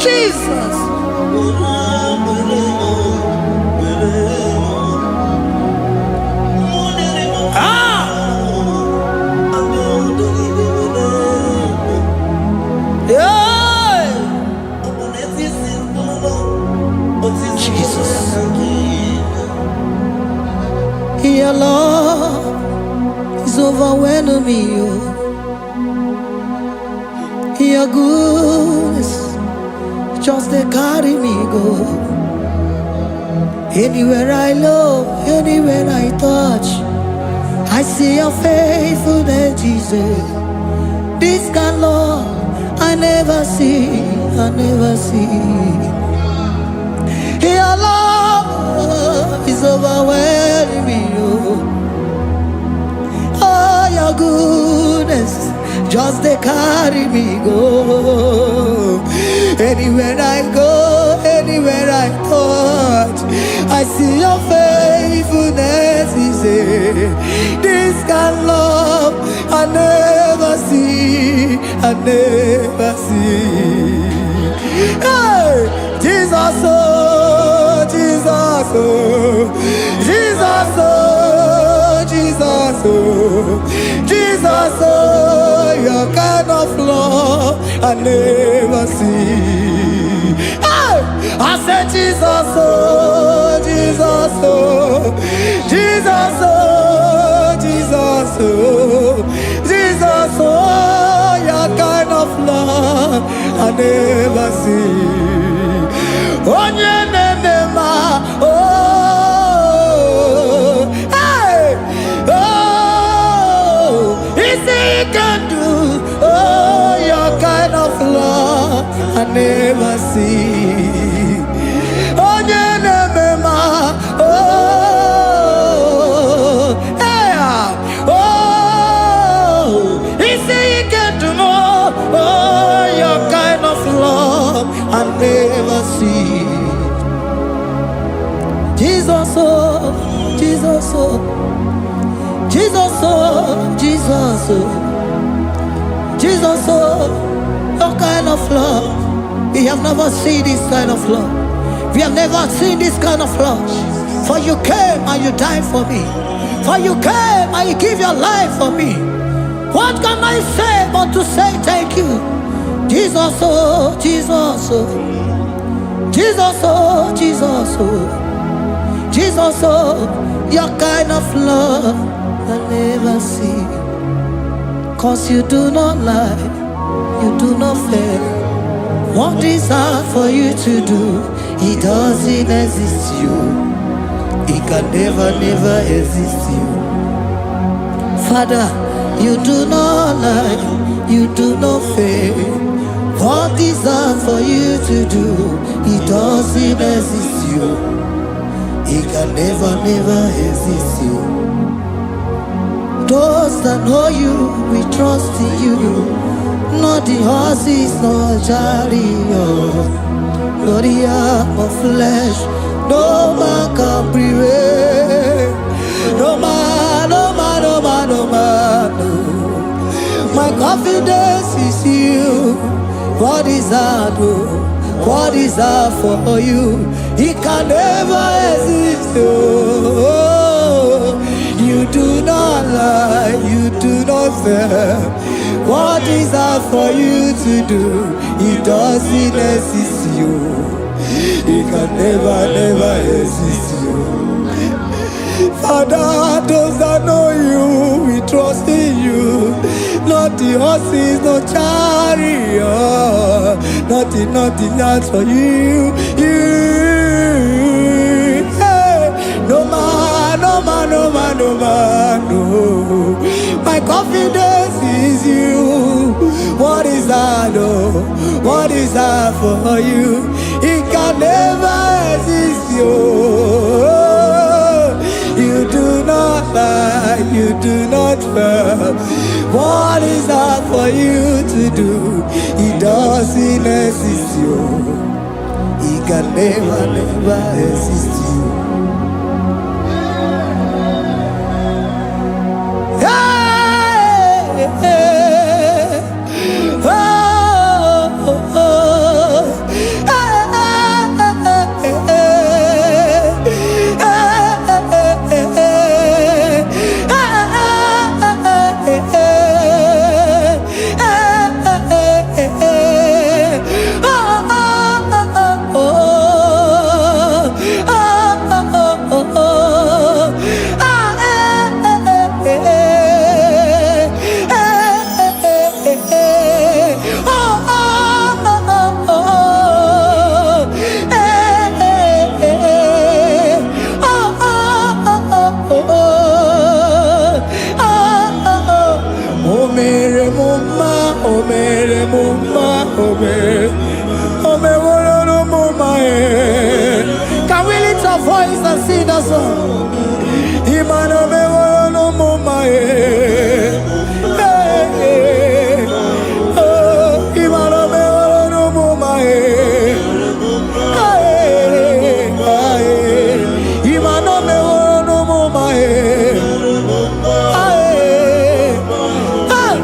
Jesus. Were m, were m. Ah! Yeah! Jesus. Your love is overwhelming me, oh. Your goodness just dey carry me go. Anywhere I look, anywhere I touch, I see your faithfulness, Jesus. This kind love I never see, I never see. Your love is overwhelming me, oh. Oh, your goodness just dey carry me go. Anywhere I go, anywhere I touch, I see your faithfulness. Is this kind of love I never see, I never see. Hey, Jesus, oh, Jesus, oh, Jesus, oh, Jesus, oh, Jesus, oh, your kind of love I never see. Hey, I said, Jesus, oh, Jesus, oh, Jesus, oh, Jesus, oh, Jesus, oh, your kind of love I never see. Onye na-eme mma, oh, hey, oh, isi ike ndụ, oh, your kind of love I never see. Onye na-eme mma, oh, hey, oh, isi ike ndụ m, oh, your kind of love I never see. Jesus, oh, Jesus, oh, Jesus, oh, Jesus, oh, Jesus, oh, your kind of love. We have never seen this kind of love. We have never seen this kind of love. For you came and you died for me. For you came and you give your life for me. What can I say but to say thank you? Jesus, oh, Jesus, oh, Jesus, oh, Jesus, oh, Jesus, oh, your kind of love I never see. 'Cause you do not lie, you do not fail. What is hard for you to do, it doesn't exist you. It can never, never exist you. Father, you do not lie, you do not fail. What is hard for you to do, it doesn't exist you. It can never, never exist you. Those that know you, we trust in you. Not the horses, nor chariot, nor the arm of flesh. No man can prevail. No man, no man, no man, no man. Confidence is you. What is that? Oh? What is that for you? It can never exist. Oh, you do not lie, you do not fail. What is that for you to do? It doesn't exist. You. It can never, never exist. You. Father, those that know you, we trust in you. Not the horses, no chariot, nothing, nothing else for you. You, hey. No man, no man, no man, no man, no. My confidence is you. What is that? Oh, what is that for you? It can never exist, you. You do not lie, you do not fail. What is that for you to do? It doesn't exist, you. It can never, never exist, you. Hey, hey, oh, oh, oh. Hey, hey, hey, hey, oh, oh, oh, oh, oh, oh, ah, eh, eh, eh, eh, eh, eh, oh, oh, oh, oh, eh, eh, eh, oh, oh, oh, oh, oh, oh. O mere m mma, o mere m mma, o mere, o meworo m mma, eh. Can we lift our voice and sing that song? Imana meworo m mma, eh. Hey, hey. Oh, Imana meworo m mma, eh. Hey, hey. Imana meworo m mma, eh. Hey, hey.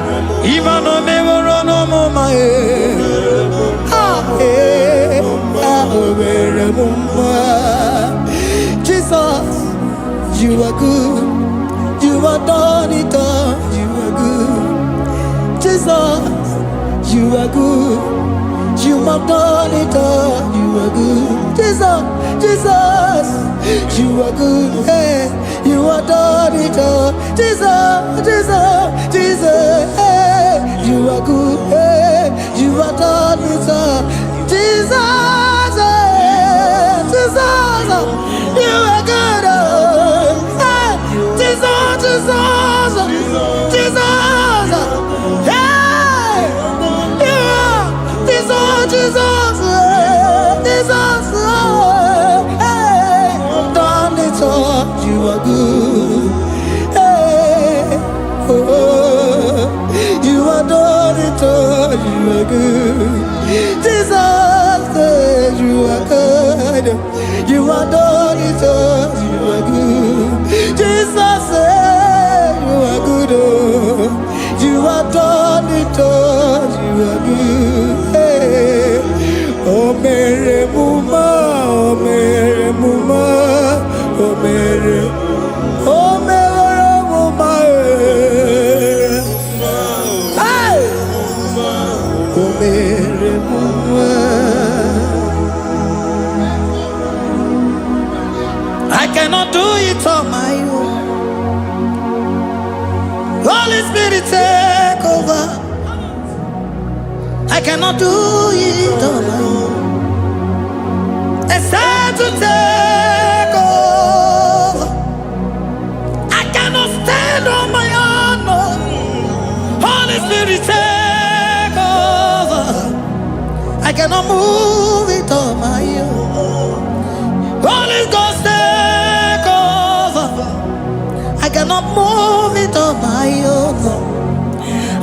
Imana meworo m mma, eh. Ah, eh. Ah, o mere m mma. Jesus, you are good. You are done it all. You are good. Jesus, you are good. You have done it all. You are good. Jesus, Jesus, you are good. Hey, you have done it all. Jesus, Jesus, Jesus, hey, you are good. Hey, you have done it all. Jesus, hey, Jesus, you are good. Oh, hey, Jesus, Jesus, Jesus, hey, yeah, Jesus, Jesus, Jesus, hey, done it all. You are good. Hey, oh, you are done it all. You are good. Jesus, hey, you are good. You are done it all. You are good. Jesus, hey, you are good. Oh, you are done it all. You are good. Hey. O mere m mma, o mere m mma, o mere, o mere m mma, eh. Hey! O mere m mma. I cannot do it on my own. Holy Spirit, take over. I cannot do it on my own. Except to take over. I cannot stand on my own. No. Holy Spirit, take over. I cannot move it on my own. Holy Ghost, take over. I cannot move it on my own.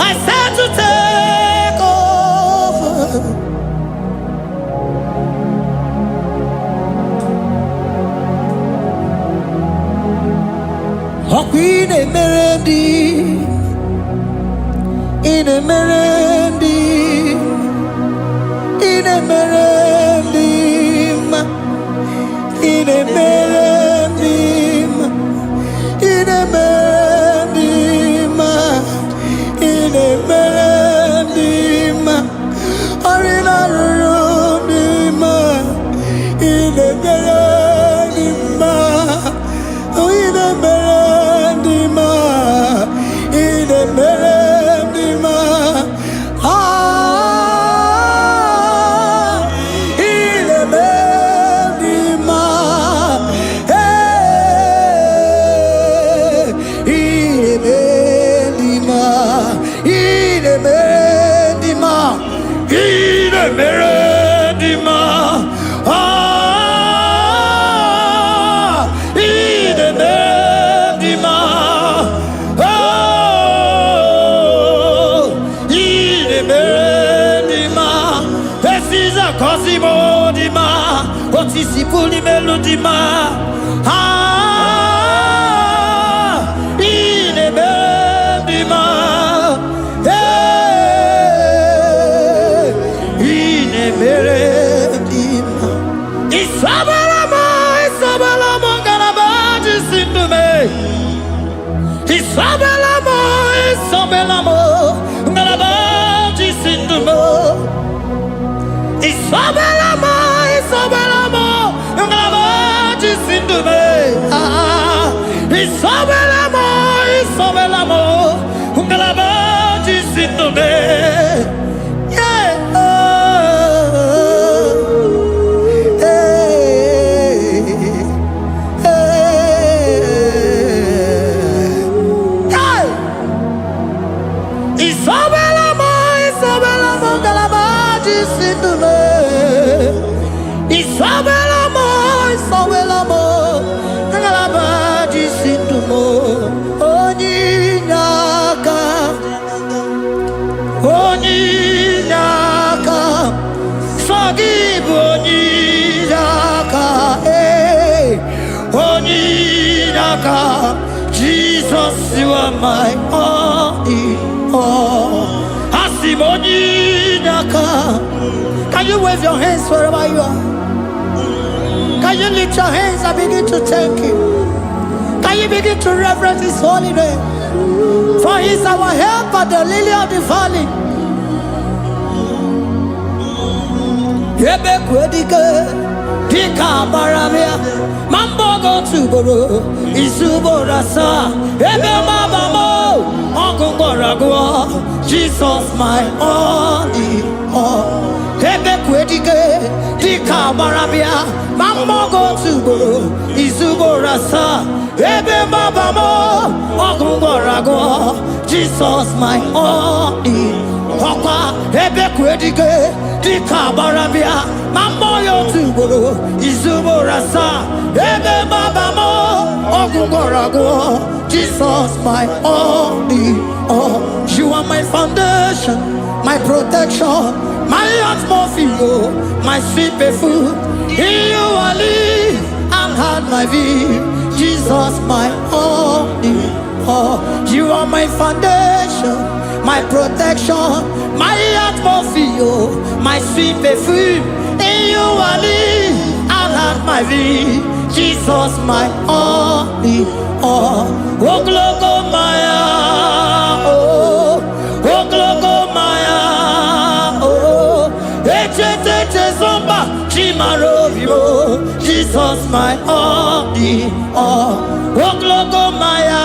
I said to take over. Ọkwa ị na-emere ndị ị Na-emere ndị, ị na-emere ndị mma, ị na-emere ndị mma, ị na-emere ndị mma, ị na-emere ndị mma. Ọrụ na-arụrụ ndị mma, ị na-emere ndị mma, ị na-emere ndị mma, ị na-emere ndị mma. Ah, ị na-eme ndị mma. Hey, ị na-eme ndị mma, ị na-eme ndị mma, Ị na-emere ndị mma. Ah, ị na-emere ndị mma. Oh, ị na-emere ndị mma. Esiza kọsimo dị mma. Otisi puli melu dị mma. Ah, ị na-emere ndị mma. Hey, ị na-emere ndị mma. Isabela m, Isabela m, ngalaba ji si ndụ m. Isabela m, Isabela m, ngalaba ji si ndụ m. Isabela m, Isabela m, ngalaba ji si ndụ m. Ah, Isabela m, Isabela m, ngalaba ji si ndụ m. Yeah. Oh, Hey, hey. Hey! Isabela m, Isabela m, ngalaba ji si ndụ m. Isabela m, Isabela m, ngalaba ji si ndụ m. Onye inye aka, Onye inye aka, sọ gị bụ onye inye aka, ee, onye inye aka. Jesus, you are my all in all. Asị m onye inye aka. Can you wave your hands wherever you are? Can you lift your hands and begin to thank Him? Can you begin to reverence His holy name? For He is our helper, the lily of the valley. Ebe kwedike Dịka agbara bịa ma mbọ gị otu ugboro, izu ugboro asaa, ebe maba m ọgụ gwọrọ agwọ. Jesus, my all in all. Ebe kwedike dịka agbara bịa ma mbọ gị otu ugboro, izu ugboro asaa, ebe maba m ọgụ gwọrọ agwọ. Jesus, my all in ọkwa ebe kwedike dịka agbara bịa ma mmụọ ya otu ugboro, izu ugboro asaa, ebe maba m ọgwụ gwọrọ agwọ. Jesus, my all in all. You are my foundation, my protection, My atmosphere, my sweet perfume. In you I live and had my being. Jesus, my all in all. You are my foundation, my protection, My atmosphere, my sweet perfume. In you I live and had my being. Jesus, my all in all. Ogologo maya, oh, ogologo maya, oh, echete zomba, chimarobio, Jesus, my all in all. Ogologo maya,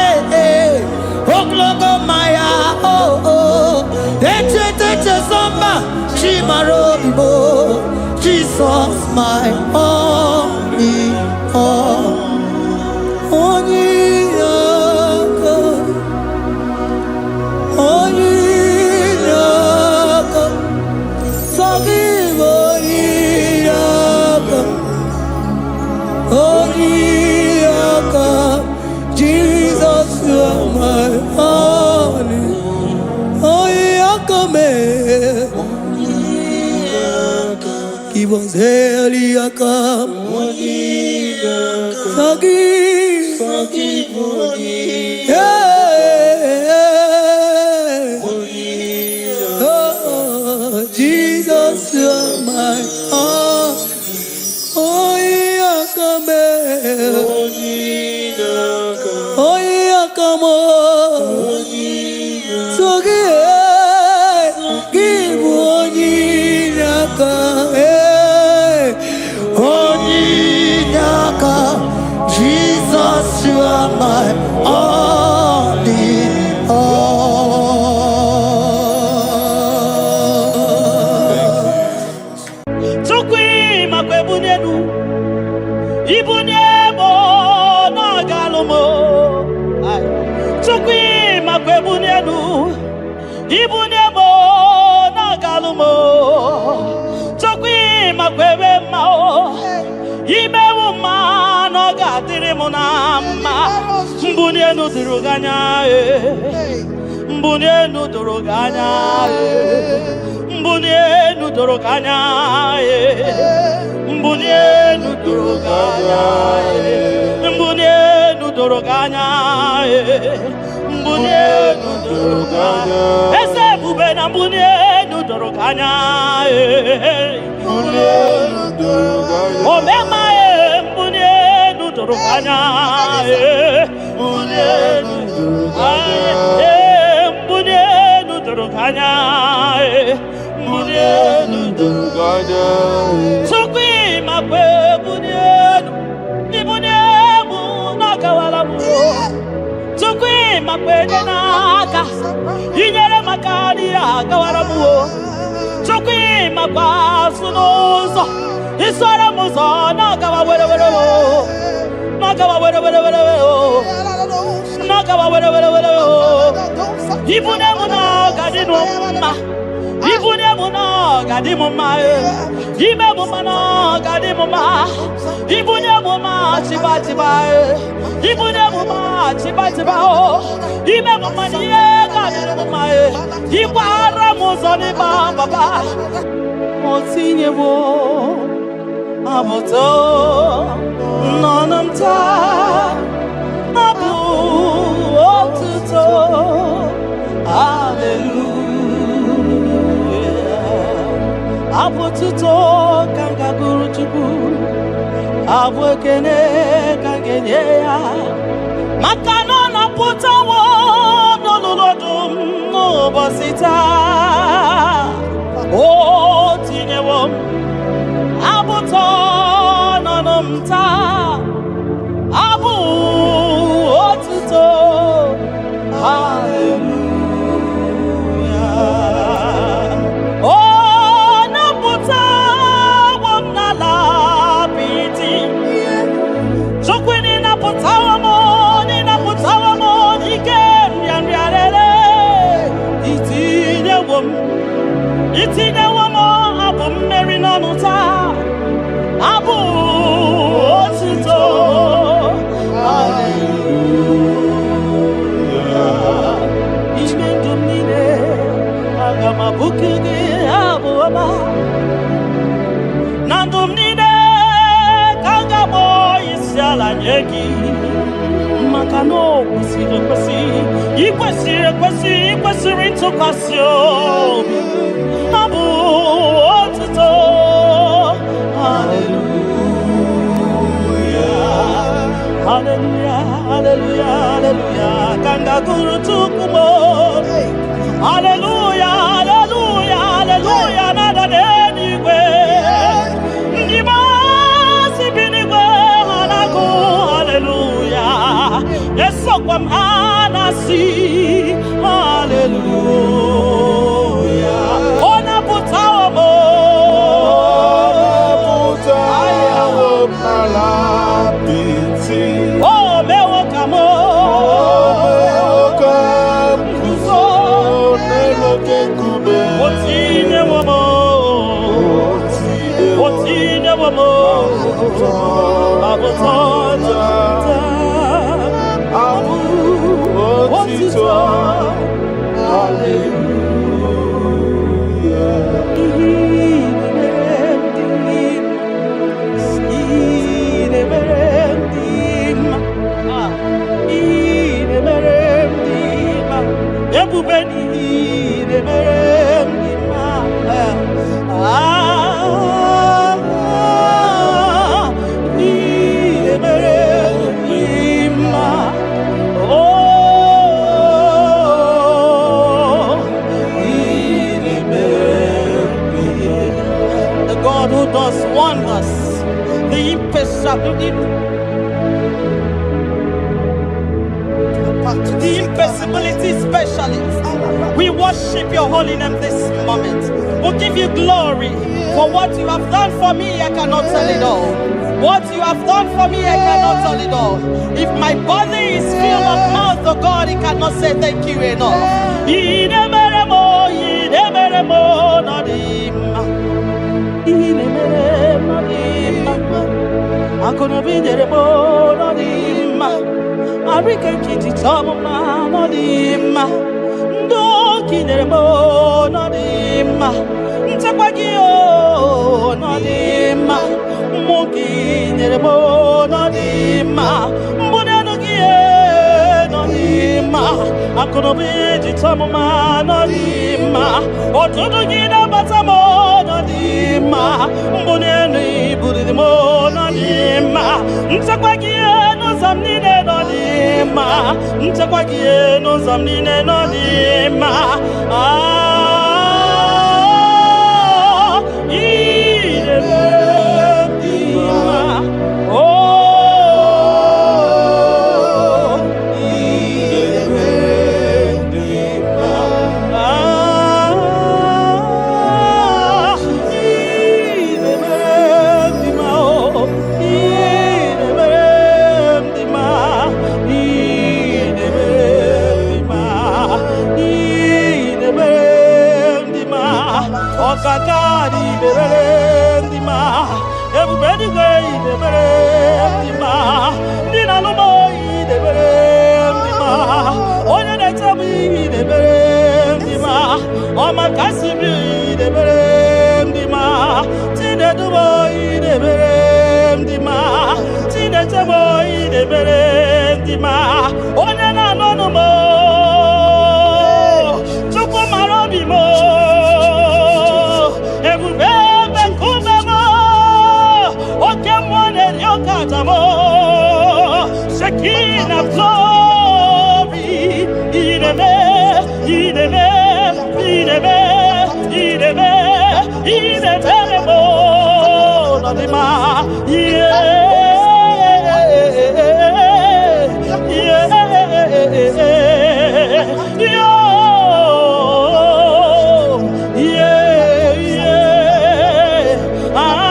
eh, eh, ogologo maya, oh, oh, echete zomba, chimarobio, Jesus, my all in all. Onye aka, onye aka, sọ gị bụ onye aka, onye aka. Jesus, you are my all in onye aka mee. Give us heli aka, sọ gị. Yeah. Onye aka m. So gị, gị bụ onye inye aka. Onye inye aka. Jesus, you are my all in all. Chukwu, ịmakwa ebunye elu, ibunye m na-agalụ m. Ai. Chukwu, ịmakwa ebunye elu, ibunye m na-agalụ m. Chukwu, ịmakwa ebe mma o imewu mma na ọ ga-adịrị m na mma. Mbunye elu doro gị anya ee. Mbunye elu doro gị anya ee. Mbunye elu doro gị anya ee. Mbunye elu doro gị anya ee. Mbunye elu doro gị anya ee. Mbunye elu doro gị anya. Eze ebube, na mbunye elu doro gị anya ee. Omema ee, mbunye elu doro gị anya ee. Mbunye elu ee, mbunye elu doro gị anya ee. Mbunye elu doro. Chukwu, ịmakwa ebunye elu, ibunye mụ na-agawara m. Chukwu, ịmakwa enye n'aka, inyere maka n'ihe agawara m o. Chukwu, ịmakwa azụ n'ụzọ, isoro m ụzọ na-agawa were were o, na-agawa were were were o, na-agawa were were were o. Ibunye m na ọ ga-adị m mma, ibunye m na ọ ga-adị m mma e. Ime m mma na ọ ga-adị m mma. Ibunye m mma chiba chiba e. Ibunye m mma chiba chiba o. Ime m mma na ihe ga-adịrị m mma e. Ịkwara m ụzọ n'ịba papa o tinyewo abụtọ n'ọnụ m taa, abụ otuto, haleluya. Abụ otuto ka m ga-agụrụ Chukwu, abụ ekene ka m ga-enye ya, maka na ọ napụtawo n'olulu ọdụm n'ụbọchị taa. O tinyewo m abụtọ n'ọnụ m taa, abụ otuto, haleluya. Ọ napụtawo m n'ala apịtị. Chukwu, ịnapụtawo m, ịnapụtawo m n'ike nrịanrịa rere. Itinyewo m, itinyewo m abụ mmeri n'ọnụ taa, abụ otuto, haleluya. Ime ndụ m niile, aga m abụku gị abụ ọma. Na ndụ m niile ka m ga-akpọ isi ala nye gị, maka na o kwesịrị ekwesị, ị kwesịrị ekwesị, ị kwesịrị ntụkwasị obi. Abụ otuto, haleluya, haleluya, haleluya, haleluya ka m ga-agụrụ Chukwu m. Haleluya, haleluya, haleluya na-ada n'eluigwe. Ndị maasị bi n'igwe ha na-agụ haleluya. Esokwa m ha na-asị haleluya. Ọ napụtawo m. Napụtawo m n'ala apịtị. O mewo ka m O mewo ka m guzo n'elu oke nkume. O tinyewo m, o tinyewo m abụtọ Abụ otito, haleluya. Ihe na-emere m dị mma, ihe na-emere m dị mma. Ah, ihe na-emere m dị mma. Ebube, n'ihe na-emere m dị mma. Ah, ihe na-emere wonders, the impossibility specialist. We worship your holy name this moment. We give you glory for what you have done for me. I cannot tell it all. What you have done for me, I cannot tell it all. If my body is filled of mouth, oh God, it cannot say thank you enough. Inemeremo, inemeremo, nodima. Inemeremo, nodima. Akonobinyeremo, nodima. Arike kiti chomuma, nodima. Ndokinyeremo, nodima. Nchekwa gị o, nodima. Nyere m n'ọdịmma, mbụnelu gị n'ọdịmma, akụnụba iji chọọ m mma n'ọdịmma, ọtụtụ gị na-abata m n'ọdịmma, mbụnelu ibuliri m n'ọdịmma, nchekwa gị n'ụzọ m niile n'ọdịmma, nchekwa gị n'ụzọ m niile n'ọdịmma. Ah, Shekinah glory, ineme, ineme, ineme, ineme, ineme, nodima, yeah, yeah, yeah, yeah, ah.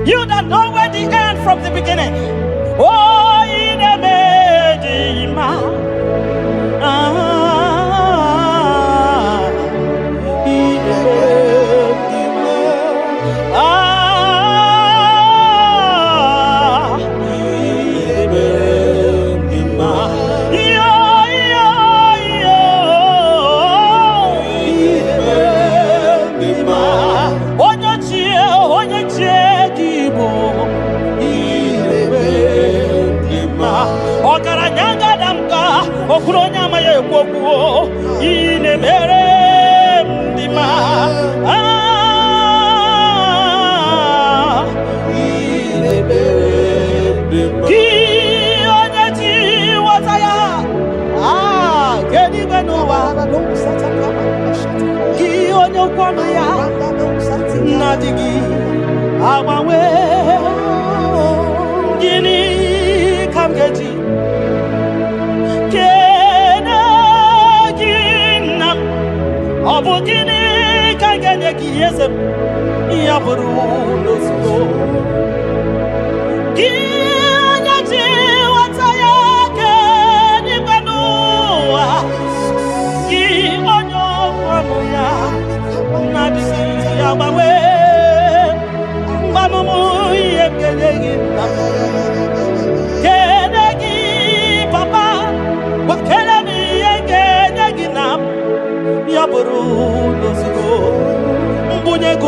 You that know where the end from the beginning. Oh, ineme ah,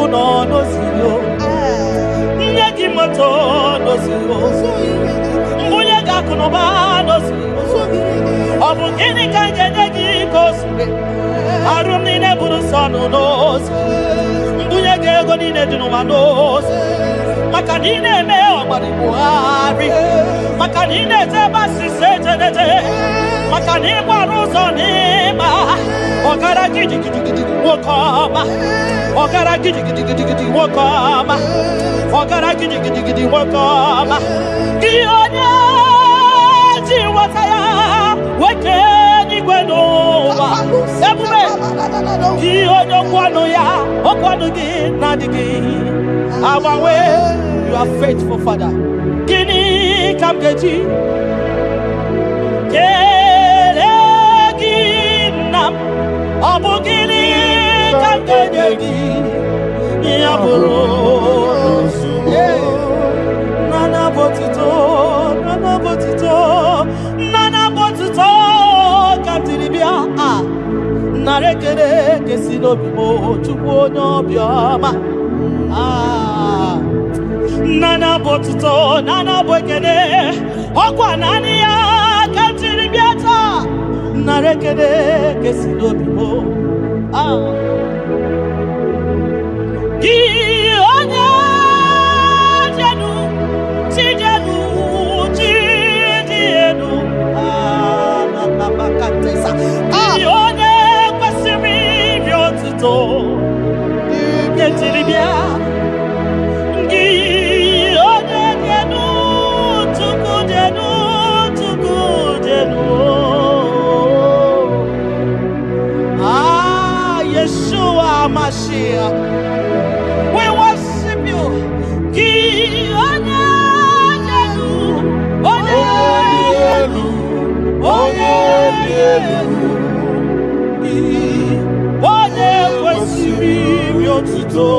ụlọ n'ozugbo, nye gị moto n'ozugbo, mbunye gị akụnụba n'ozugbo. Ọ bụ gịnị ka m ga-enye gị ka o zuru? Arụ m niile bụrụ nsọ nụ n'ozu, mbunye gị ego niile dị n'ụwa n'ozu. Maka na ị na-eme ọgbara Buhari, maka na ị na-eje ebe asịsa ejeneje, maka na ị gbara ụzọ n'ịma ọgara gidigidigidi nwoke ọma, ọgara gidigidigidi nwoke ọma, ọgara gidigidigidi nwoke ọma. Gị onye ji nweta ya weke n'igwe n'ụwa, ebube gị onye okwu ọnụ ya, okwu ọnụ gị na-adịghị agbanwe. You are faithful, Father. Gịnị ka m ga-eji kelee gị nna m? Ọ bụ gịnị ka m ga-enye gị ya bụrụ nana bụ otuto, nana bụ otuto, nana bụ otuto ka m jiri bịa. A nara ekele kesi n'obi m, Chukwu onye obiọma. Ah, nana bụ otuto, nana bụ ekele, ọkwa naanị ya ka m jiri bịa taa. Nara ekele kesi n'obi m. Ah. Gị onye jenu, chi jenu, chi dị elu. Ah, na na makatesa. Gị onye kwesịrị iri otuto, nke jiri bịa. Gị onye dị elu, Chukwu dị elu, Chukwu dị elu. Ah, Yeshua Mashiach. We worship you. Gị onye dị elu, onye dị elu, onye dị elu. Gị onye kwesịrị iri otuto,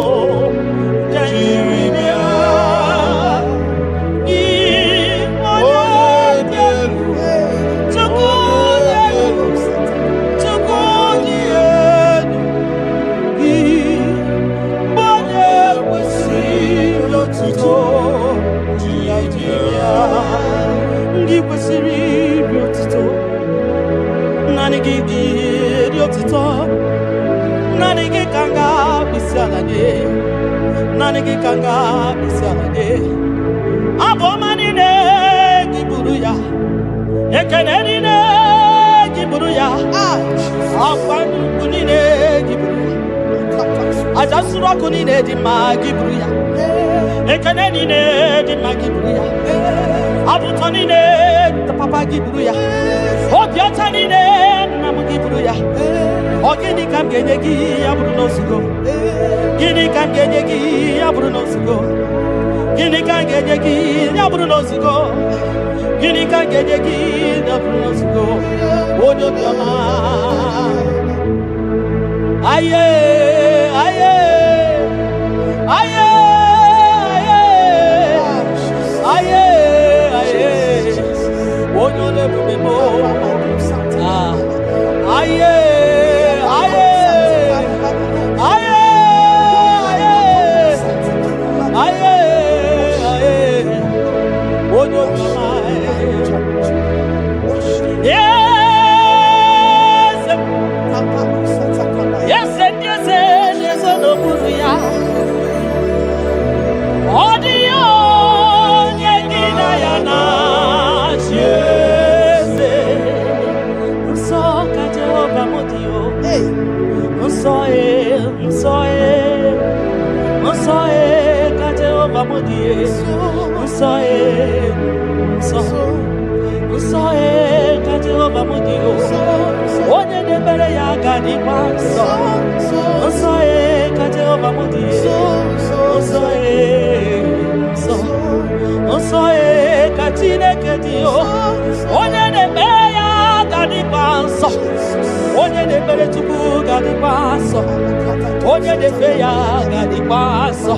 jiri bịa. Gị onye dị elu, Chukwu dị elu, Chukwu dị elu. Gị onye kwesịrị otuto, jiri bịa. Ndị kwesịrị iri otuto, naanị gị dị otuto, naanị gị ka m ga-akpịsị ala nye, naanị gị ka m ga-akpịsị ala nye. Abụ ọma niile gị buru ya, ekele niile gị buru ya, akwa nnukwu niile gị buru ya, aja nsuru ọkụ niile dị mma gị buru ya, ekele niile dị mma gị buru ya, abụ ụtọ niile papa gị buru ya, obi ọcha niile nna m gị buru ya. Ọ gịnị ka m ga-enye gị ya bụrụ n'ozugbo? Gịnị ka m ga-enye gị ya bụrụ n'ozugbo? Gịnị ka m ga-enye gị ya bụrụ n'ozugbo? Gịnị ka m ga-enye gị ya bụrụ n'ozugbo? Onye obiọma. Aye, aye, aye, aye, aye, aye, onye ọla ebube m. Ah, aye, aye, aye, aye, aye, aye, onye obiọma. Eze m, eze ndị eze na-ezo n'okpuru ya. Ọ dịghị onye gị na ya na-achị eze. Nsọ ka Jehova m dị o. Nsọ e, nsọ e, nsọ e ka Jehova m dị e. Nsọ e, nsọ, nsọ e ka Jehova m dị o. Onye na-emere ya ga-adịkwa nsọ. Nsọ e ka Jehova m dị e. Nsọ e, nsọ, nsọ e ka Chineke dị o. Onye na-ekpe ya ga-adịkwa nsọ. Onye na-ekpere Chukwu ga-adịkwa nsọ. Onye na-efe ya ga-adịkwa nsọ.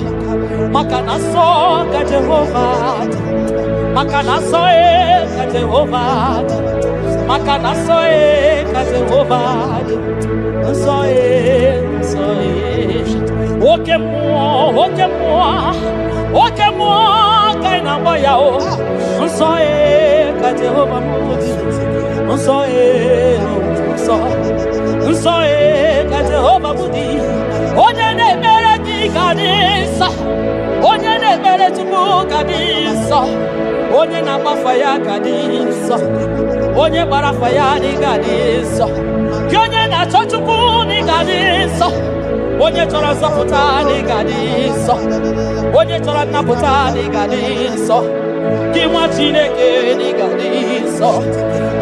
Maka na nsọ ka Jehova dị. Maka na nsọ e ka Jehova dị. Maka na nsọ e ka Jehova dị. Nsọ e, nsọ e. Oke mmụọ, oke mmụọ, oke mmụọ ka ị na-agba ya o. Nsọ e ka Jehova m dị. Nsọ e, nsọ. Nsọ e ka Jehova m dị. Onye na-ekpere gị ga dị nsọ. Onye na-ekpere Chukwu ga dị nsọ. Onye na-agbafa ya ga dị nsọ. Onye gbara afa ya dị ga dị nsọ. Gị onye na-achọ Chukwu dị ga dị nsọ. Onye chọrọ nzọpụta dị ga dị nsọ. Onye chọrọ nnapụta dị ga dị nsọ. Gị nwa Chineke dị ga dị nsọ.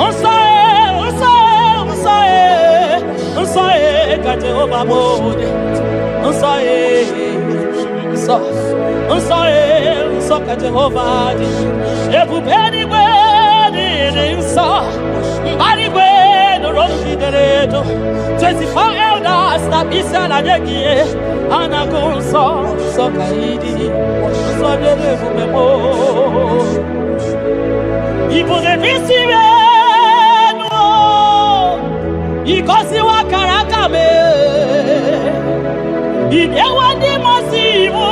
Nsọ e, nsọ e, nsọ e, nsọ e ka Jehova bụ onye. Nsọ e, nsọ, nsọ e, nsọ ka Jehova dị. Ebube eluigwe dị dị nsọ. Mbara igwe nụrụ olu gị dere edo. 24 elders na isi ala nye gị ihe. A na-agụ nsọ, nsọ ka ị dị. Nsọ dịrị ebube m. Ị bụ isi enu ịgọziwa akara aka m ị nyewa ndị mmasị iwu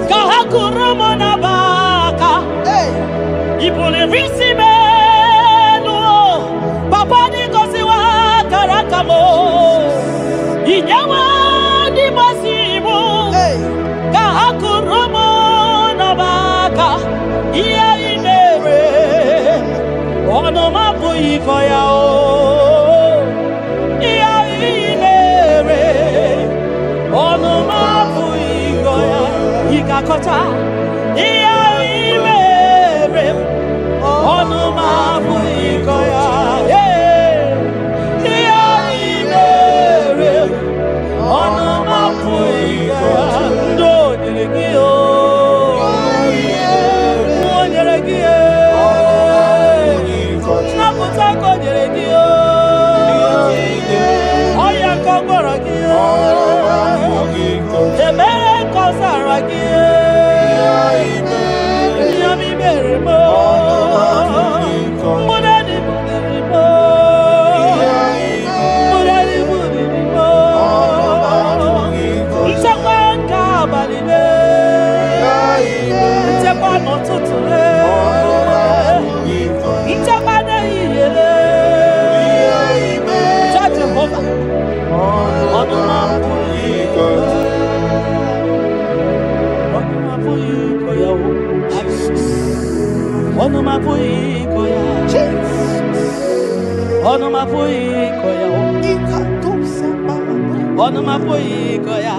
ka ha kụrụ m n'aba aka. Hey. Ị buliri isi m elu papa dị gọziwa akara aka m ị nyewa ndị mmasị iwu Hey. ka ha kụrụ m n'aba aka. Ihe ị mere ọnụ m apụghị ịkọ ya o. Ihe ị mere ọnụ m apụghị ịkọ ya. Ị ga-akọcha ihe ị mere ọnụ m apụghị ịkọ ya. Ee, ihe ị mere ọnụ m apụghị ịkọ ya. Ndị o nyere gị o, o nyere gị e, nnapụta ka o nyere gị o, ọya ka ọ gwọrọ gị o, ebere ka ọ zara gị e, ihe ọma i mere m o, mbụdadị buliri m o, mbụdadị buliri m o, nchekwa nke abalị le, nchekwa n'ụtụtụ le, nchekwa n'ehihie le. Cha Jehova, ọnụ m apụghị ịkọ ya. Ọnụ m apụghị ịkọ ya o. Ọnụ m apụghị ịkọ ya. Ọnụ m apụghị ịkọ ya o. Ọnụ m apụghị ịkọ ya.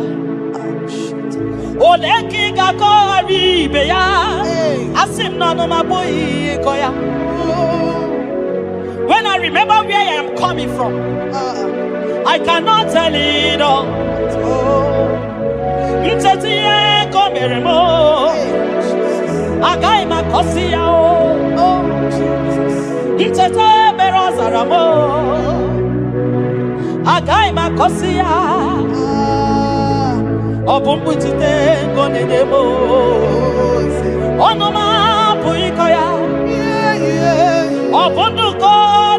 Ole ka ị ga-akọghara ibe ya? Asị m na ọnụ m apụghị ịkọ ya. When I remember where I am coming from, I cannot tell it all. Ncheta ihe ka o mere m o, agaghị m akọsi ya o. Ncheta ebere ọ zara m o, agaghị m akọsi ya. Ọ bụ mkpuchite ngo na-enye m o. Ọnụ m apụghị ịkọ ya. Ọ bụ ndụkọ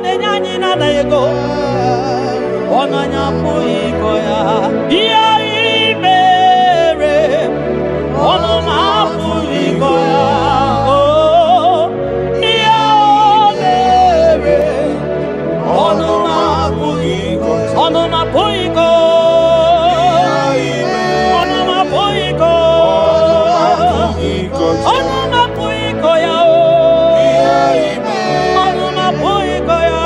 na-enye anyị na-anaghị ego. Ọnụ anyị apụghị ịkọ ya. Ihe ị mere ọnụ m apụghị ịkọ ya. Oh, ihe o mere ọnụ m apụghị ịkọ. Ọnụ m apụghị ịkọ. Ọnụ m apụghị ịkọ. Ọnụ m apụghị ịkọ ya o. Ọnụ m apụghị ịkọ ya.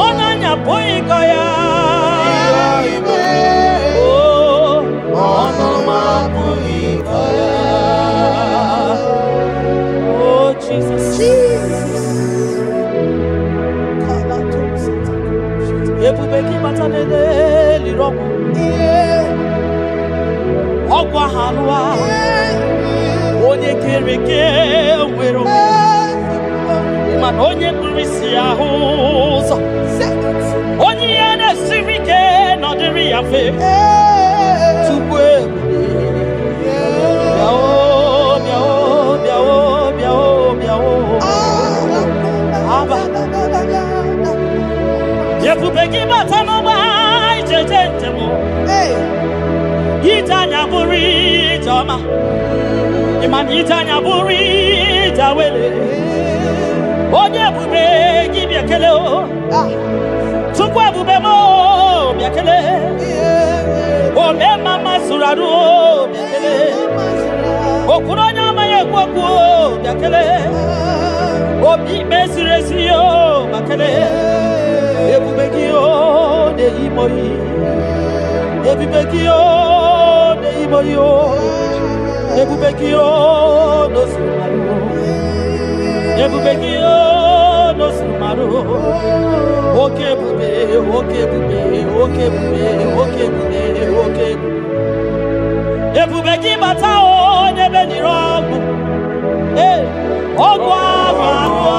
Ọnụ anyị apụghị ịkọ ya. Oh, ọnụ m apụghị ịkọ ya. Oh, Jesus. Ebube gị bata n'eliri ọgwụ. Ọgwụ ahụ alụwa. Onye kere eke nwere onwe. Mana onye kpuru isi ahụ ụzọ. Onye ihe na-esiri ike nọdịrị ya mfe. Tupu ebube. Bịa o, bịa o, bịa o, bịa o, bịa o. Aba. Ebube gị bata n'ụgbọ ijeje njem. anya bụrụ ije ọma. Ịma na ije anya bụrụ ije awele. Onye ebube gị bịa kele o. Chukwu ebube m o bịa kele. Ome mama zụrụ arụ o bịa kele. Okwuru onye amaghị ekwu okwu o bịa kele. Obi ikpe ziri ezi o bịa kele. Ebube gị o na-eyi m oyi. Ebube gị o na-eyi m oyi o. Ebube gị o n'ozuru marụ. Ebube gị o n'ozuru marụ. Oke ebube, oke ebube, oke ebube, oke ebube, oke ebube. Ebube gị bata o n'ebe niri ọgwụ. Ee, ọgwụ agwụ agwụ.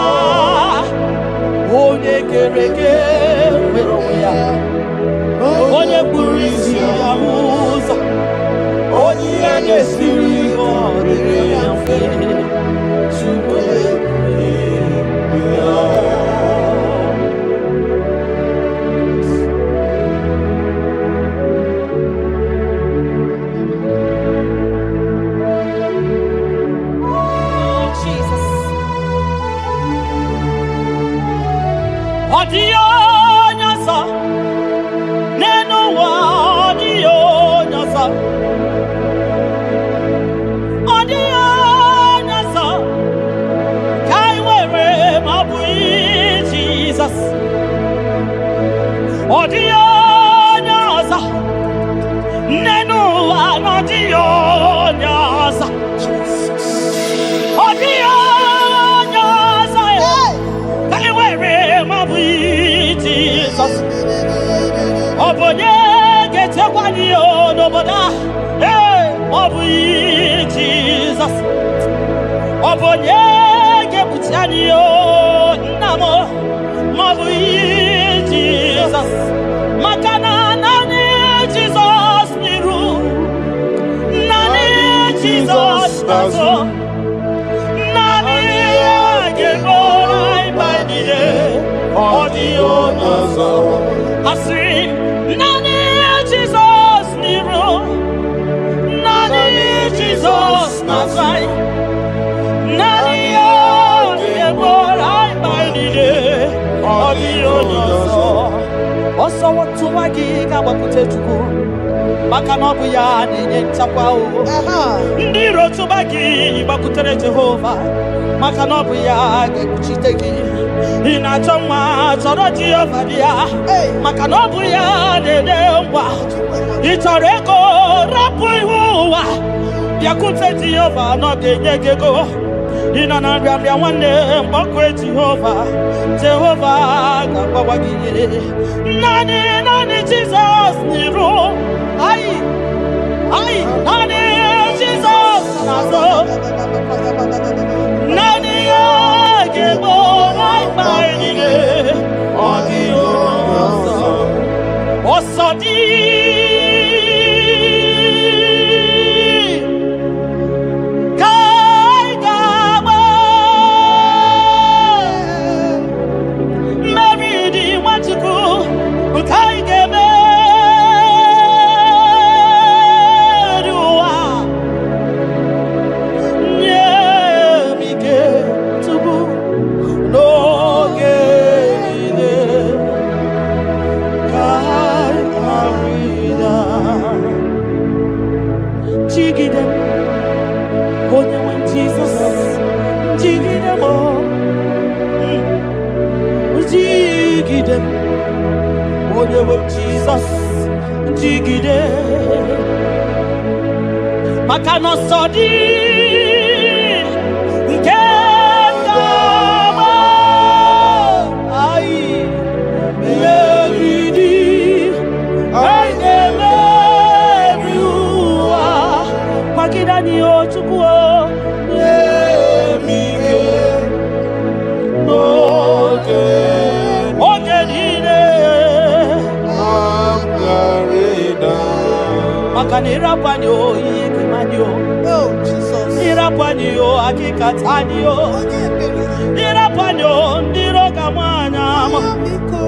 Onye kere eke nwere onwe ya. Onye kpuru isi ya ụzọ. Onye ihe na-esiri ọ dịrị ya mfe. Chukwu ebube ya. Oh, Jesus. Ọ dịghị onye ọzọ n'elu ụwa, ọ dịghị onye ọzọ. Ọ dịghị onye ọzọ ka anyị nwere ma ọ bụghị Jizọs. Ọ dịghị onye ọzọ n'elu ụwa, na ọ dịghị onye ọzọ. Ọ dịghị onye ọzọ ka anyị nwere ma ọ bụghị Jizọs. Ọ bụ onye ga-echekwa anyị n'obodo a? Ee, ọ bụghị Jizọs. Ọ bụ onye ga-ekpuchi anyị nna m? Ma ọ bụghị Jizọs. Maka na naanị Jizọs n'iru, naanị Jizọs n'azụ, naanị ya ga-eburu anyị mkpa niile. Ọ dịghị onye ọzọ. Asịrị m, naanị Jizọs n'iru, naanị Jizọs n'azụ anyị, naanị ya ga-eburu anyị mkpa niile. Ọ dịghị onye ọzọ. Ọsọ tụwa gị ga-agbakwute Chukwu, maka na ọ bụ ya na-enye nchekwa o. Ndị iro tụba gị gbakwutere Jehova, maka na ọ bụ ya ga-ekpuchite gị. Ị na-achọ nwa, chọrọ Jehova bịa, maka na ọ bụ ya na-enye ngwa. Ị chọrọ ego, rapụ ihu ụwa, bịakwute Jehova na ọ ga-enye gị ego. Ị nọ na nrịanrịa nwanne, mgbakọ Jehova, Jehova ga-agbawa gị ihe. Naanị, naanị Jizọs n'iru anyị, anyị, naanị Jizọs n'azụ, naanị ya ga-egbo anyị mkpa anyị niile. Ọ dịghị onye ọzọ. Ọsọ dị ka anyị ga-agba. Mmeri dị Nwachukwu nke anyị ga-emeri ụwa. Nye m ike tupu n'oge niile ka anyị ghara ịda. Jigide m, onye nwe m Jizọs, jigide m o. Jigide m, onye nwe m Jizọs, jigide, maka na ọsọ dị nke ga-agba anyị megide, anyị ga-emeri ụwa. Kwagide anyị o Chukwu o, nye m ike N'oge oge niile m ghara ịda. Maka na ịrapụ anyị o, ihe ga-eme anyị o. Oh, Jesus. Ịrapụ anyị o, akịka taa anyị o. Onye ebere. Ịrapụ anyị o, ndị iro ga-ama anyị ama. Biko.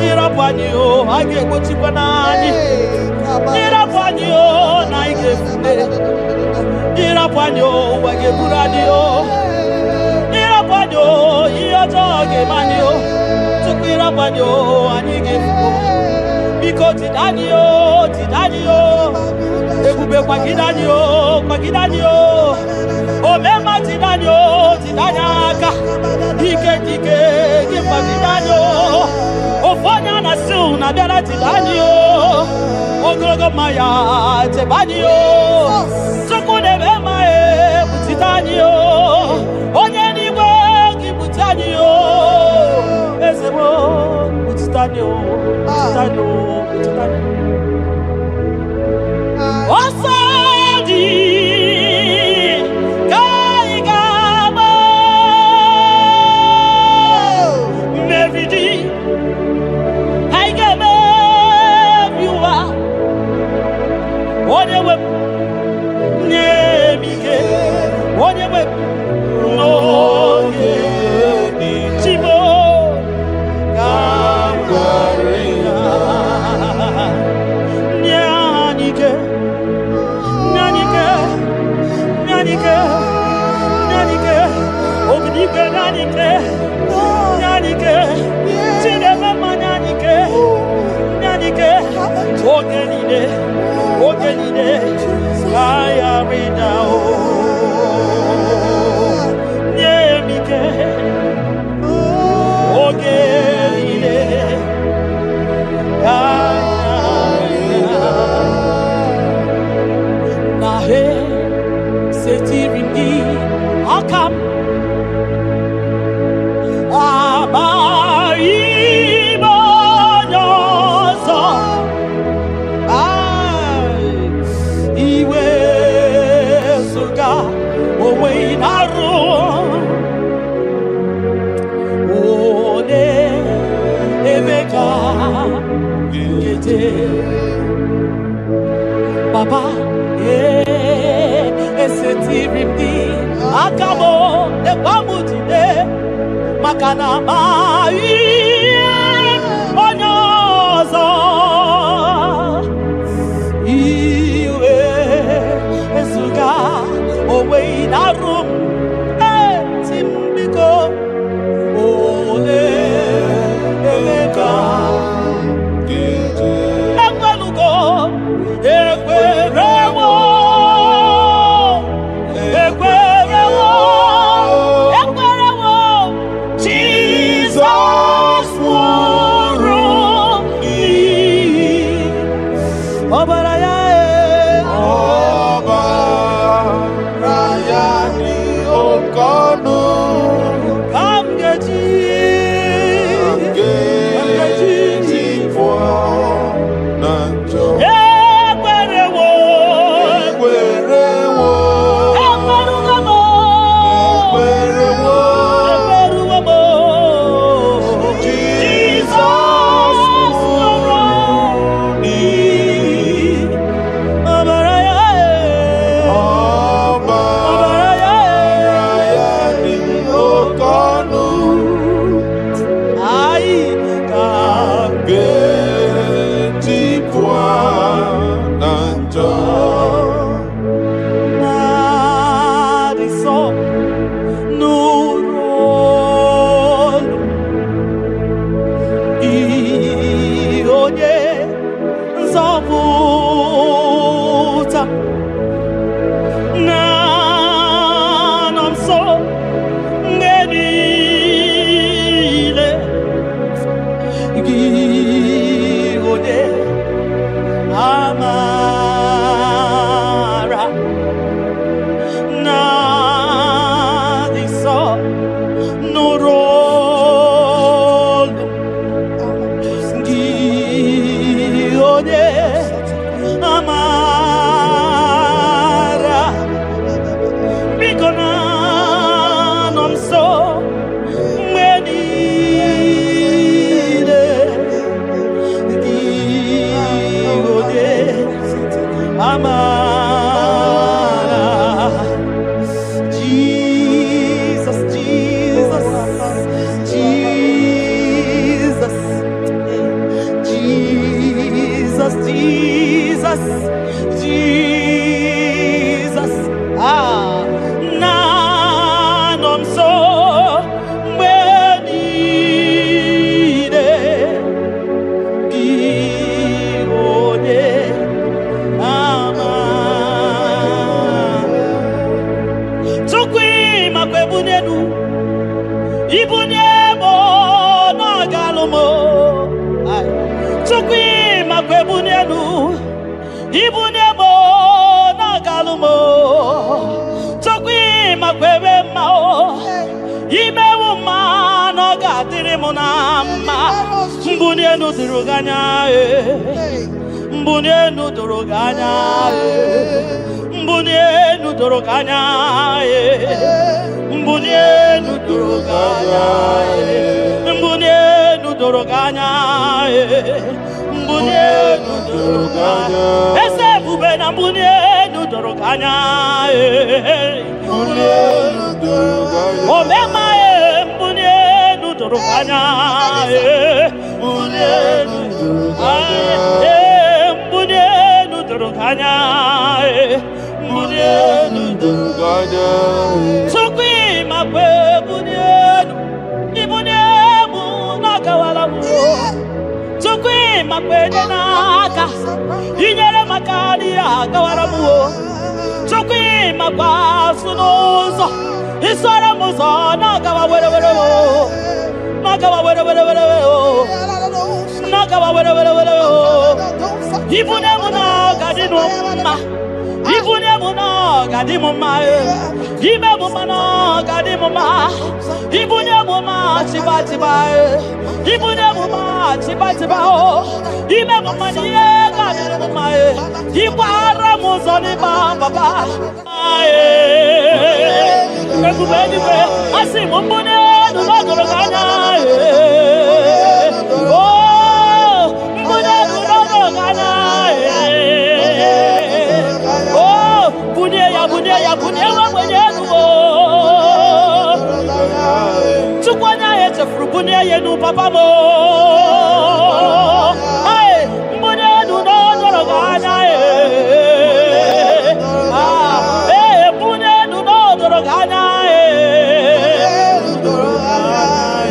Ịrapụ anyị o, a ga-egbochikwa n'anyị. Hey, Ịrapụ anyị o na anyị ga-efute. Ịrapụ anyị o ụwa ga-eburu anyị o. Ịrapụ anyị o ihe ọjọọ ga-eme anyị o. Tupu ịrapụ anyị o anyị ga-efu. Biko jide anyị o, jide anyị o. Ebube kwagide anyị o, kwagide anyị o. Omemma jide anyị o, jide anyị aka. Ike dike gị kwagide anyị o. Ofu onye a na-asị na bịara jide anyị o. Ogologo mma ya chebe anyị o. Chukwu na-eme mma ekpuchite anyị o. Onye n'igwe gị kpuchi anyị o. Eze m o, kpuchite anyị o, kpuchite anyị o, kpuchite anyị o. Ọsọ dị ka anyị ga-agba, mmeri dị ka anyị ga-emebi ụwa. Onye nwe m nye m ike, onye nwe m n'oge Chimo ka m ghara ịda. Nye anyị ike, nye anyị ike, nye anyị ike, nye anyị ike, obidigwe nye anyị ike, nye anyị ike, Chineke mma nye anyị ike, nye anyị ike, oge niile, oge niile, ka anyị ghara ịda o. Nye m ike, oge niile, ka anyị ghara ịda. Na he setiri m gị aka m, amaghị m onye ọzọ. Ai, iwe zụga onwe ị na-arụ ole ebe ka nkeje Baba, ee, esetiri m gị aka m lekwa m jide maka na amaghị m onye ọzọ. Iwe ezuga onwe ị na-arụ m eti m biko ole ebe ka ekwelugo ekwerewo ekwerewo ekwerewo Jizọs nwụrụ n'ihi ọbara ya e. Ọbara ya dị oke ọnụ, ka m ga-eji ga-eji pụọ na njọ. Ekwerewo Ekwerewo, ekwerugo m ekwerewo, ekwerugo m Jizọs nwụrụ n'ihi ọbara ya e. Ọbara ọbara ya e. ya dị oke ọnụ, Anyị ka ga-eji pụọ na njọ. Na-adị nsọ nụrụ olu gị onye nzọpụta na-anọ nso mgbe niile gị onye amara na-adị nsọ nụrụ olu gị onye amara biko na-anọ nso mgbe niile gị onye amara. Jesus, Jesus, Jesus, Jesus, Jesus. otuto mgbe niile, gị onye ama. Chukwu, ịmakwa ebunye elu, ibunye m na-agalụ m. Ai. Chukwu, ịmakwa ebunye elu, ibunye m na-agalụ m. Chukwu, ịmakwa ebe mma o imewu mma na ọ ga-adịrị m na mma. Mbunye elu doro gị anya e. Mbunye elu doro gị anya e. Mbunye elu doro gị anya e. Mbunye elu doro gị anya e. Mbunye elu doro gị anya e. Mbunye elu doro gị anya. Eze ebube, na mbunye elu doro gị anya e. Omema e, mbunye elu doro gị anya e. Mbunye elu e, mbunye elu doro gị anya e. Mbunye elu doro. Chukwu, ịmakwa ebunye elu, ibunye mụ na-agawala m. Chukwu, ịmakwa enye n'aka, inyere maka adịghị agawara m o. Chukwu, ịmakwa asụ n'ụzọ, isoro m ụzọ na-agawa were were o, na-agawa were were were o, na-agawa were were were o. Ibunye m na ọ ga-adị m mma, ibunye m na ọ ga-adị m mma e. Ime m mma na ọ ga-adị m mma. Ibunye m mma chiba chiba e. Ibunye m mma chiba chiba o. Ime m mma na ihe ga-adịrị m mma e. Ịgbara m ụzọ n'ịba papa e. Ebube eluigwe, asị m mbunye elu n'ọgọrọ gị anya e. O mbunye elu n'ọgọrọ gị anya e. O bunye ya, bunye ya, bunye nwa ogbenye elu o. Chukwu, onye ahụ echefuru, bunye ya elu papa m o. Ai, mbunye elu n'ọdọrọ gị anya e. Ah, ee, bunye elu n'ọdọrọ gị anya e. Doro gị anya e.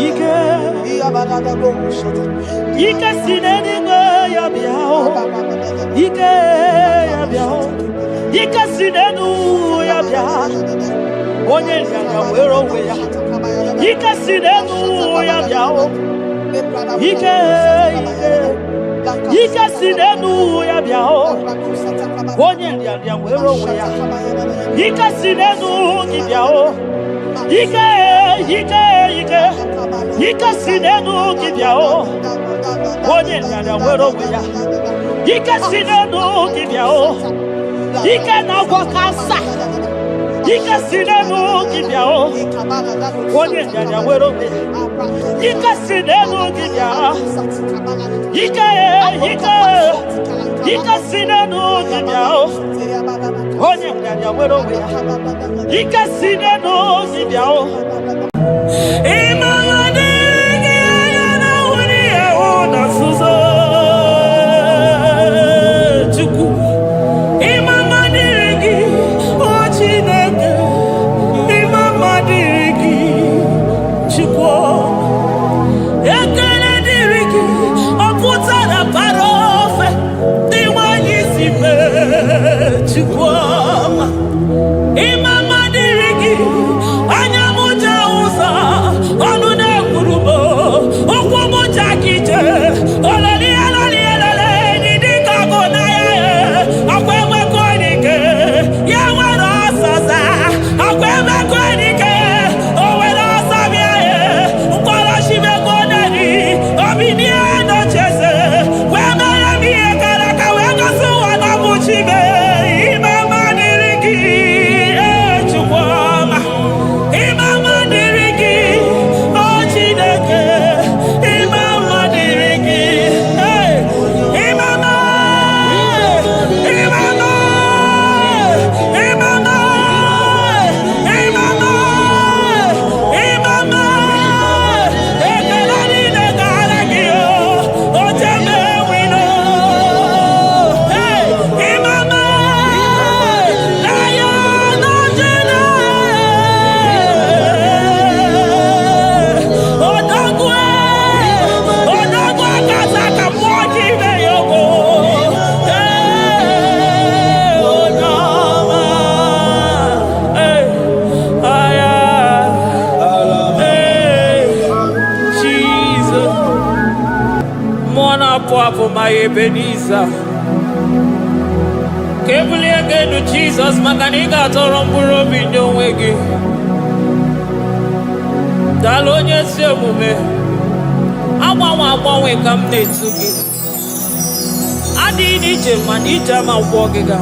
Ike, ike si n'eluigwe ya bịa o. Ike ya bịa o. Ike si n'elu ya bịa. Onye nrịanrịa were onwe ya. Ike si n'elu ya bịa o. Ike, ike, ike si n'elu ya bịa o. Onye nrịanrịa were onwe ya. Ike si n'elu gị bịa o. Ike, ike, ike, ike si n'elu gị bịa o. Onye nrịanrịa were onwe ya. Ike si n'elu gị bịa o. Ike na-agwọ cancer. Ike si n'elu gị bịa o. Onye nrịanrịa were onwe ya. Ike si n'elu gị bịa. Ike, ike, ike si n'elu gị bịa o. Onye nrịanrịa were onwe ya. Ike si n'elu gị bịa o. Ịmara dịrị gị anya na nwere ihe na nzuzo. Chukwu, ịma mma dịrị gị, o Chineke, ịma mma dịrị gị, Chukwu. Ekele dịrị gị, ọ pụtara bara ofe dị nwanyị si mee, Chukwu ọma. Ịma mma dịrị gị, anya m. Abụ, my Ebenezer. Ka ebulie gị elu, Jizọs, maka na ị ga-atọrọ mkpụrụ obi nye onwe gị. Daalụ, onye ezi omume. Agbanwe agbanwe ka m na-etu gị. Adịghị n'ije mana ije ama gwọ gị ga.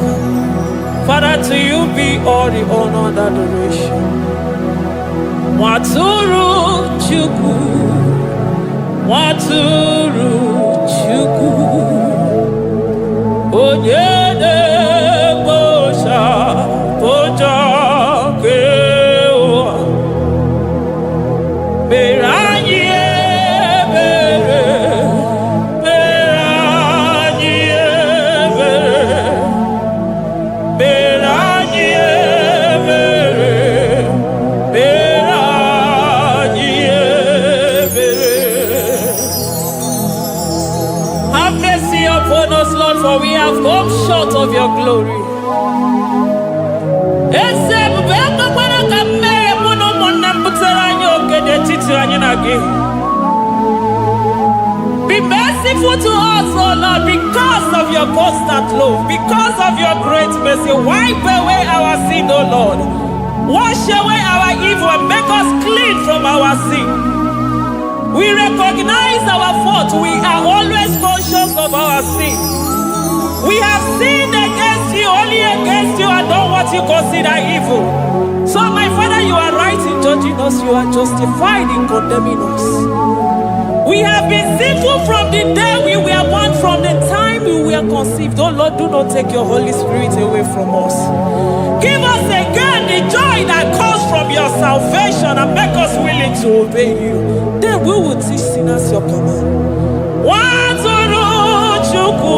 Father, to you be all the honor and adoration. Nwatụrụ Chukwu, Nwatụrụ Chukwu, onye na-ekpochapụ njọ nke ụwa, mere anyị ebere, mere anyị ebere, mere anyị ebere, mere anyị ebere. Have mercy upon us, Lord, for we have come short of your glory. Eze ebube, ekwekwara ka mmehie mụ na ụmụnne m butere anyị oke n'etiti anyị na gị. Be merciful to us, O Lord, because of your constant love, because of your great mercy. Wipe away our sin, O Lord. Wash away our evil and make us clean from our sin. We recognize our fault. We are always conscious of our sin. We have sinned against you, only against you, and done what you consider evil. So, my Father, you are right in judging us, you are justified in condemning us. We have been sinful from the day we were born, from the time we were conceived. Oh Lord, do not take your Holy Spirit away from us. Give us again the joy that comes from your salvation and make us willing to obey you. Then we will teach sinners your command. Nwatụrụ Chukwu,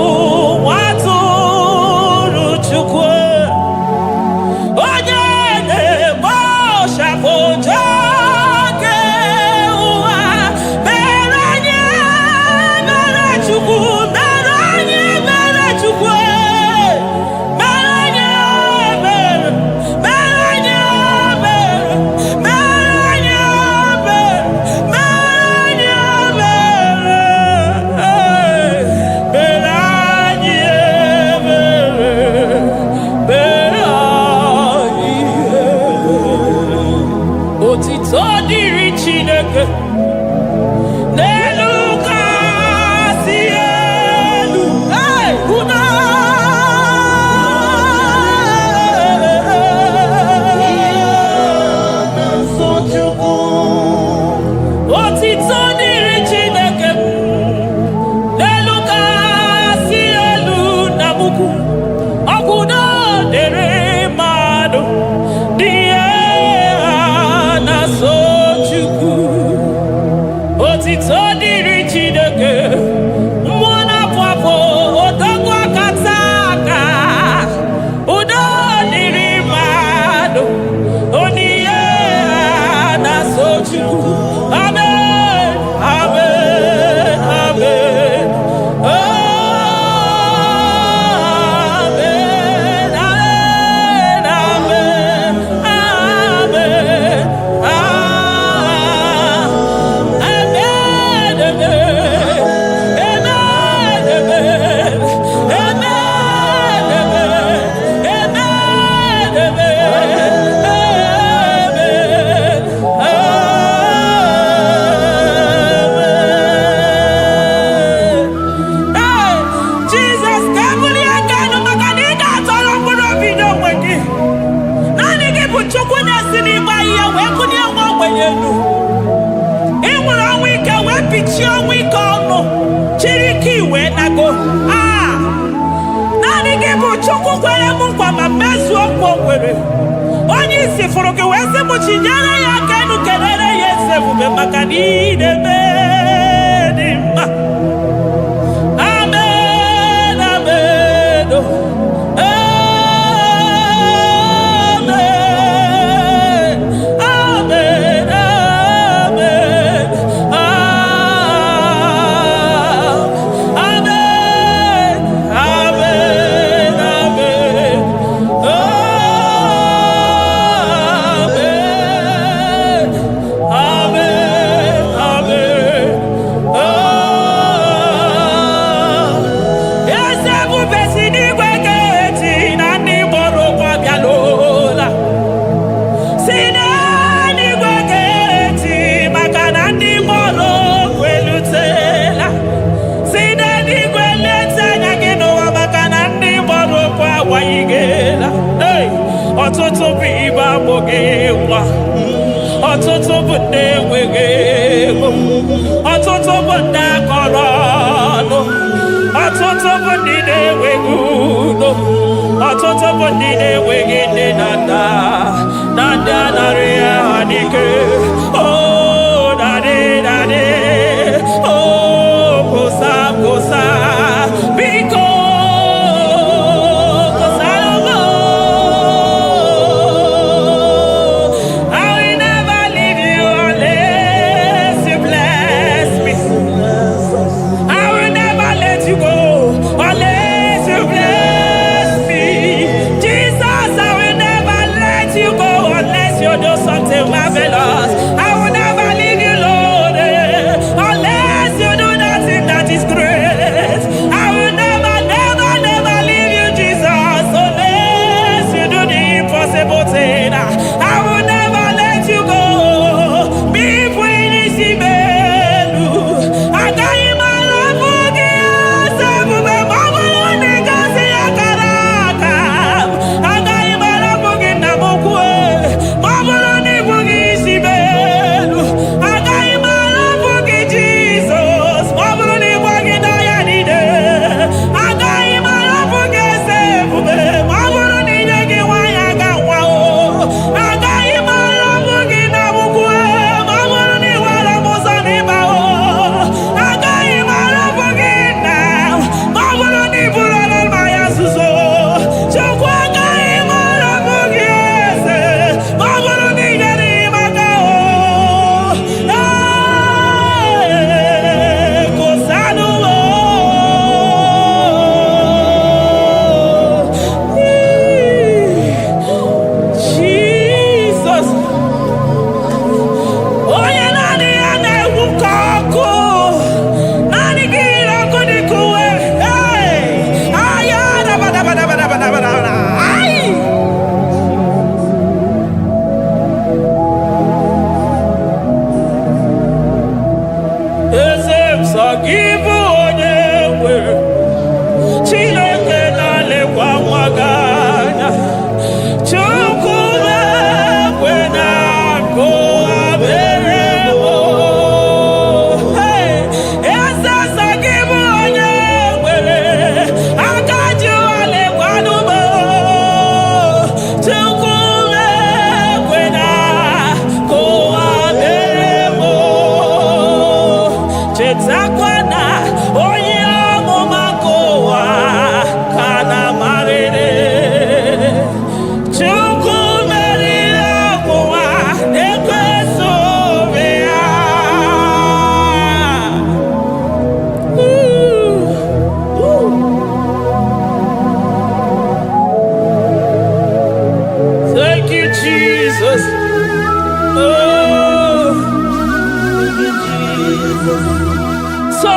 Nwatụrụ Chukwu, onye na-ekpochapụ njọ nke ụwa, mere anyị ebere, Chukwu, mere anyị ebere, Chukwu, mere anyị ebere, mere anyị ebere, mere anyị ebere, mere anyị ebere, mere anyị ebere, mere anyị ebere. Otito dịrị Chineke n'elu kasị elu. Hey, udo. Na-asọ Chukwu. Otito dịrị Chineke n'elu kasị elu na mukwu ọgwụdo dịrị mmadụ dị ihe ha na-asọ Chukwu. Otito dịrị Chineke, mmụọ na-apụ apụ, odogwu akata aka. Udo dịrị mmadụ onye ihe ha na-asọ Chukwu. Amen, amen, amen. Amen, amen, amen, amen. Ah, amen, amen, amen, amen, amen, amen, amen, amen, amen. Ee, Jizọs, ka ebulie aka elu maka na ị ga-atọrọ mkpụrụ obi n'onwe gị. Naanị gị bụ Chukwu na-esi n'ịgba ihe wee bulie nwa ogbenye elu. Ị nwere ọnwụ ike wee pichie ọnwụ ike ọnụ, chiri ike wee nago. Ah! Naanị gị bụ Chukwu kwere m nkwa ma mezuo nkwa o kwere. Onye isi fụrụ gị wee sị m chinyere ya aka elu, kelere ya eze ebube maka na ị na-eme dị mma. Amen, amen, oh. Amen, amen, amen, ah, amen, amen, amen, oh, amen, amen, amen. bụ ndị enweghị ego, ọtụtụ bụ ndị akọrọ ọnụ, ọtụtụ bụ ndị na-enweghị udo, ọtụtụ bụ ndị na-enweghị nne na nna na ndị anarị ha n'ike. Oh, daddy, daddy, oh, kwụsa, kwụsa, biko, kwụsara m. I will never leave you unless you bless me. I will never let you go unless you bless me. Jesus, I will never let you go unless you do something marvelous. I will never leave you, Lord, unless you do that thing that is great. I will never, never, never leave you, Jesus, unless you do the impossible thing. I will never let you go. Be elu agaghị m arapụ gị eze ebube ma ọ bụrụ na ị gosi akara aka m. Agaghị m arapụ gị, nna m ukwu, ma ọ bụrụ na ị bụghị isi m elu. Agaghị m arapụ gị, Jizọs, ma ọ bụrụ na ị gwaghị n'ọya niile. Agaghị m arapụ gị, eze ebube, ma ọ bụrụ na inye gị nwaanyị aga nwa o. Agaghị m arapụ gị na ukwu, ma ọ bụrụ na ị were m ụzọ n'ịba o. Agaghị m arapụ gị nna, ma ọ bụrụ na ị bụrụ mmanya nzuzo. Chukwu, agaghị m arapụ gị, eze, ma ọ bụrụ na ị nyere m aka o. Ee, kwụsanụ m o. Jesus, onye naanị ya na-egwu ka ọkụ, naanị gị yiri ọkụ dịka uwe. Hey! Aya, daba, daba, daba, daba, daba, daba. Ai! Eze m, sọ gị bụ onye nwere Chineke na-alekwa nwa gị anya. Chukwu na-ekwe na akụ abere m. Hey! Eze, sọ gị bụ onye nwere aka ji ụwa lekwanụ m. Chukwu na-ekwe na akụ abere m. Chetakwa na onye amụma nke ụwa ka na-amarịrị. Chukwu meriri ọgwụnwa na-ekweso obi ya. Ooh. Thank you, Jesus. Oh, thank you, Jesus. So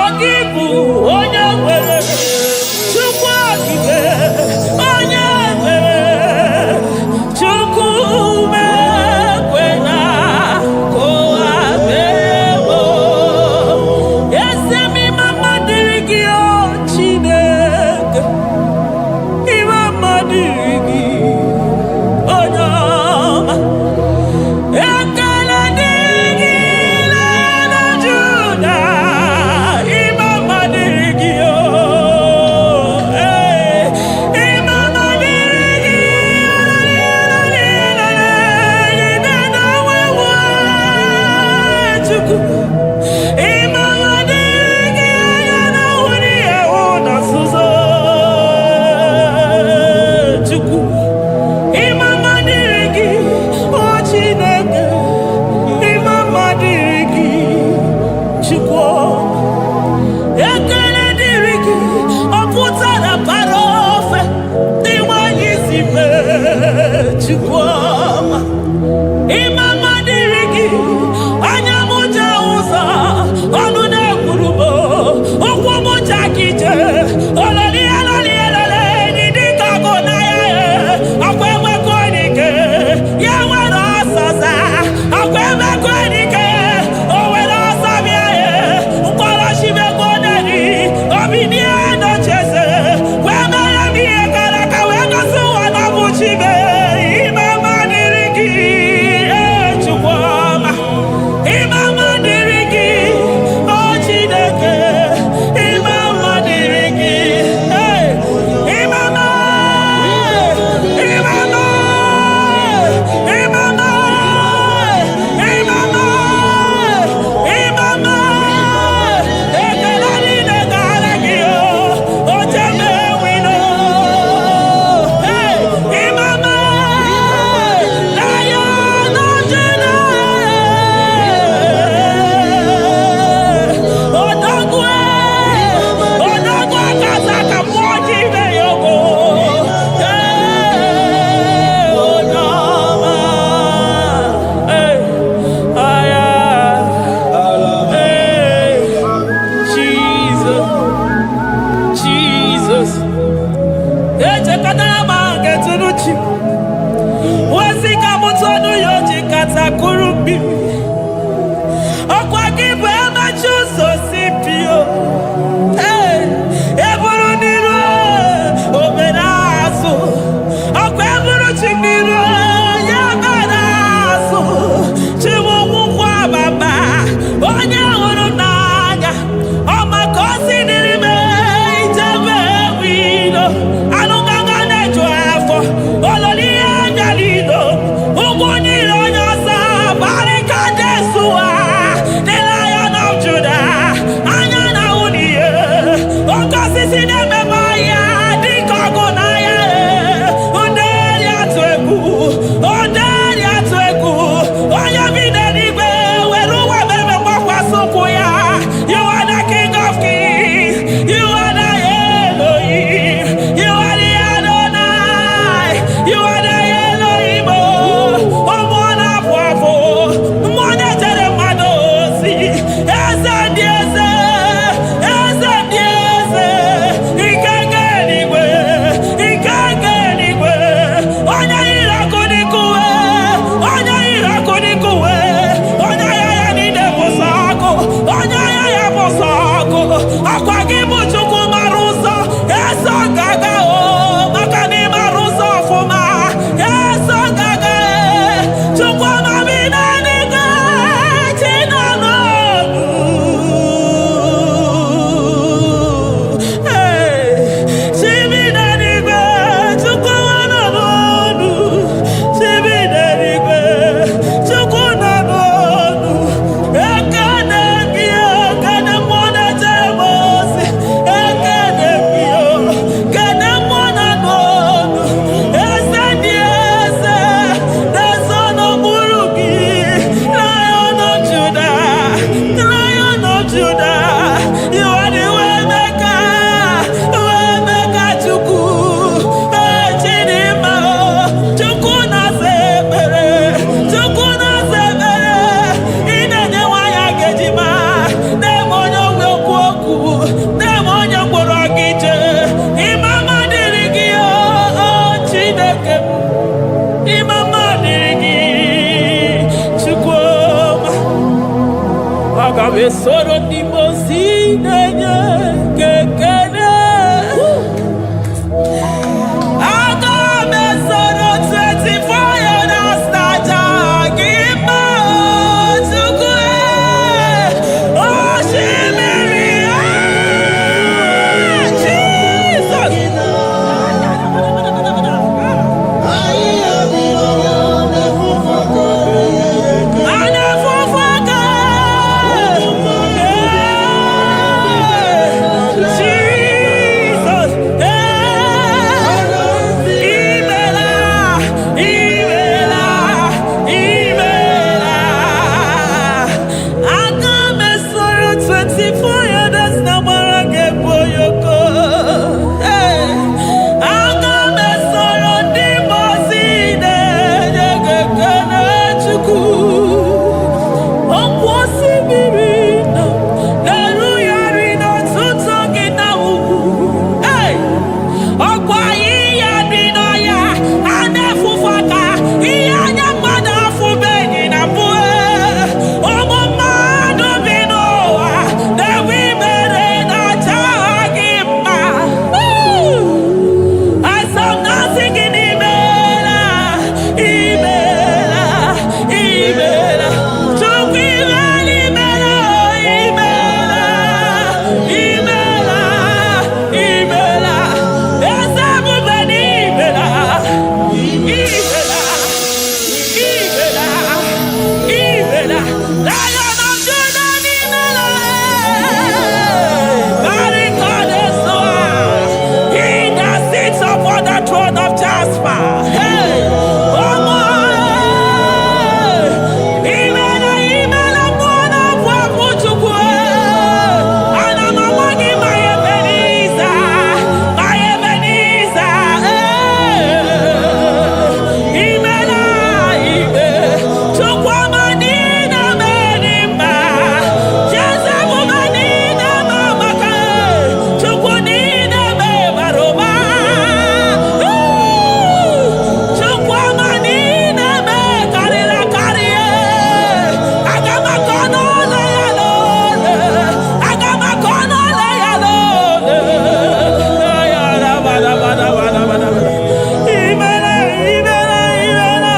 Ọkwa gị bụ Chukwu mara ụzọ eso gaga o, maka na ị mara ụzọ ọfụma eso gaga e. Chukwu amami n'eluigwe, chi nọ n'ọnụ. Ee, chi bi n'eluigwe, Chukwu nọ n'ọnụ. Chi bi n'eluigwe, Chukwu nọ n'ọnụ. Ekene gị, ekene mmụọ na-eje m ozi. Ekene gị, o, kene mmụọ nọ n'ọnụ. Eze dị eze, na-ezo n'okpuru gị. Lion of Judah, Lion of Judah, you are the way maker, way maker Chukwu. Ee, Chidimma, o, Chukwu na-aza ekpere, Chukwu na-aza ekpere. Ị na-enye nwaanyị aga ejima, na-eme onye ogbi okwu okwu, na-eme onye mkpụrụ gị jee. Ịma mma dịrị gị, o, o, Chineke m. Ịma mma dịrị gị, Chukwu ọma. Aga m esoro ndị mmụọ ozi na-enye gị ekele. Aga m esoro 24 elders na-aja gị mma, o Chukwu, e. Osimiri, ah, Jesus. Anafufuka. Jesus. Imela, imela, imela. Aga m esoro 24 elders na gbara gị egwu oyoko. Aga m esoro ndị mmụọ ozi na-enye gị ekele, Chukwu. Ọkwa osimiri nọ na-erugharị n'ọtụtụ gị na ugwu. Hey! Ọkwa ihe dị n'ọhịa a na-efufe aka, ihe anya mmadụ afụbeghị na mbụ. Ụmụ mmadụ bi n'ụwa na-enwe imere na-acha gị mma. Woo! Asam na-asị gị n'imela, imela, imela. Chukwu imela, imela, imela, imela, imela. Eze ebube n'imela, imela, imela, imela. Lion of Judah n'imela. Barikade-soa. He that sits upon the throne of Jasper. Hey, Omo, imela, imela, mwana wa Chukwu. Ana m agwa gị, my Ebenezer, my Ebenezer. Imela, ime, Chukwu ọma niile mere mma. Jeze ebube niile ma maka, Chukwu niile mebara ụba. Chukwu ọma niile me karịrị akarị. Aga m akọ n'ụlọ ya n'ole. Aga m akọ n'ụlọ ya n'ole. Imela, imela, imela.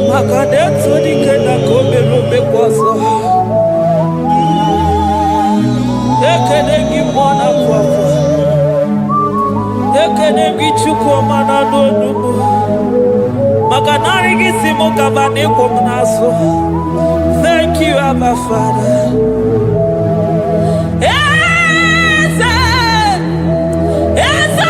Maka na etu dike na ka o mere omekwa ọzọ. Ekene gị, mmụọ na-apụ apụ. Ekene gị, Chukwu ọma na-anụ onugbu, maka narị gị si m gaba na ịkwụ m n'azụ. Thank you, Abba Father. Eze, eze.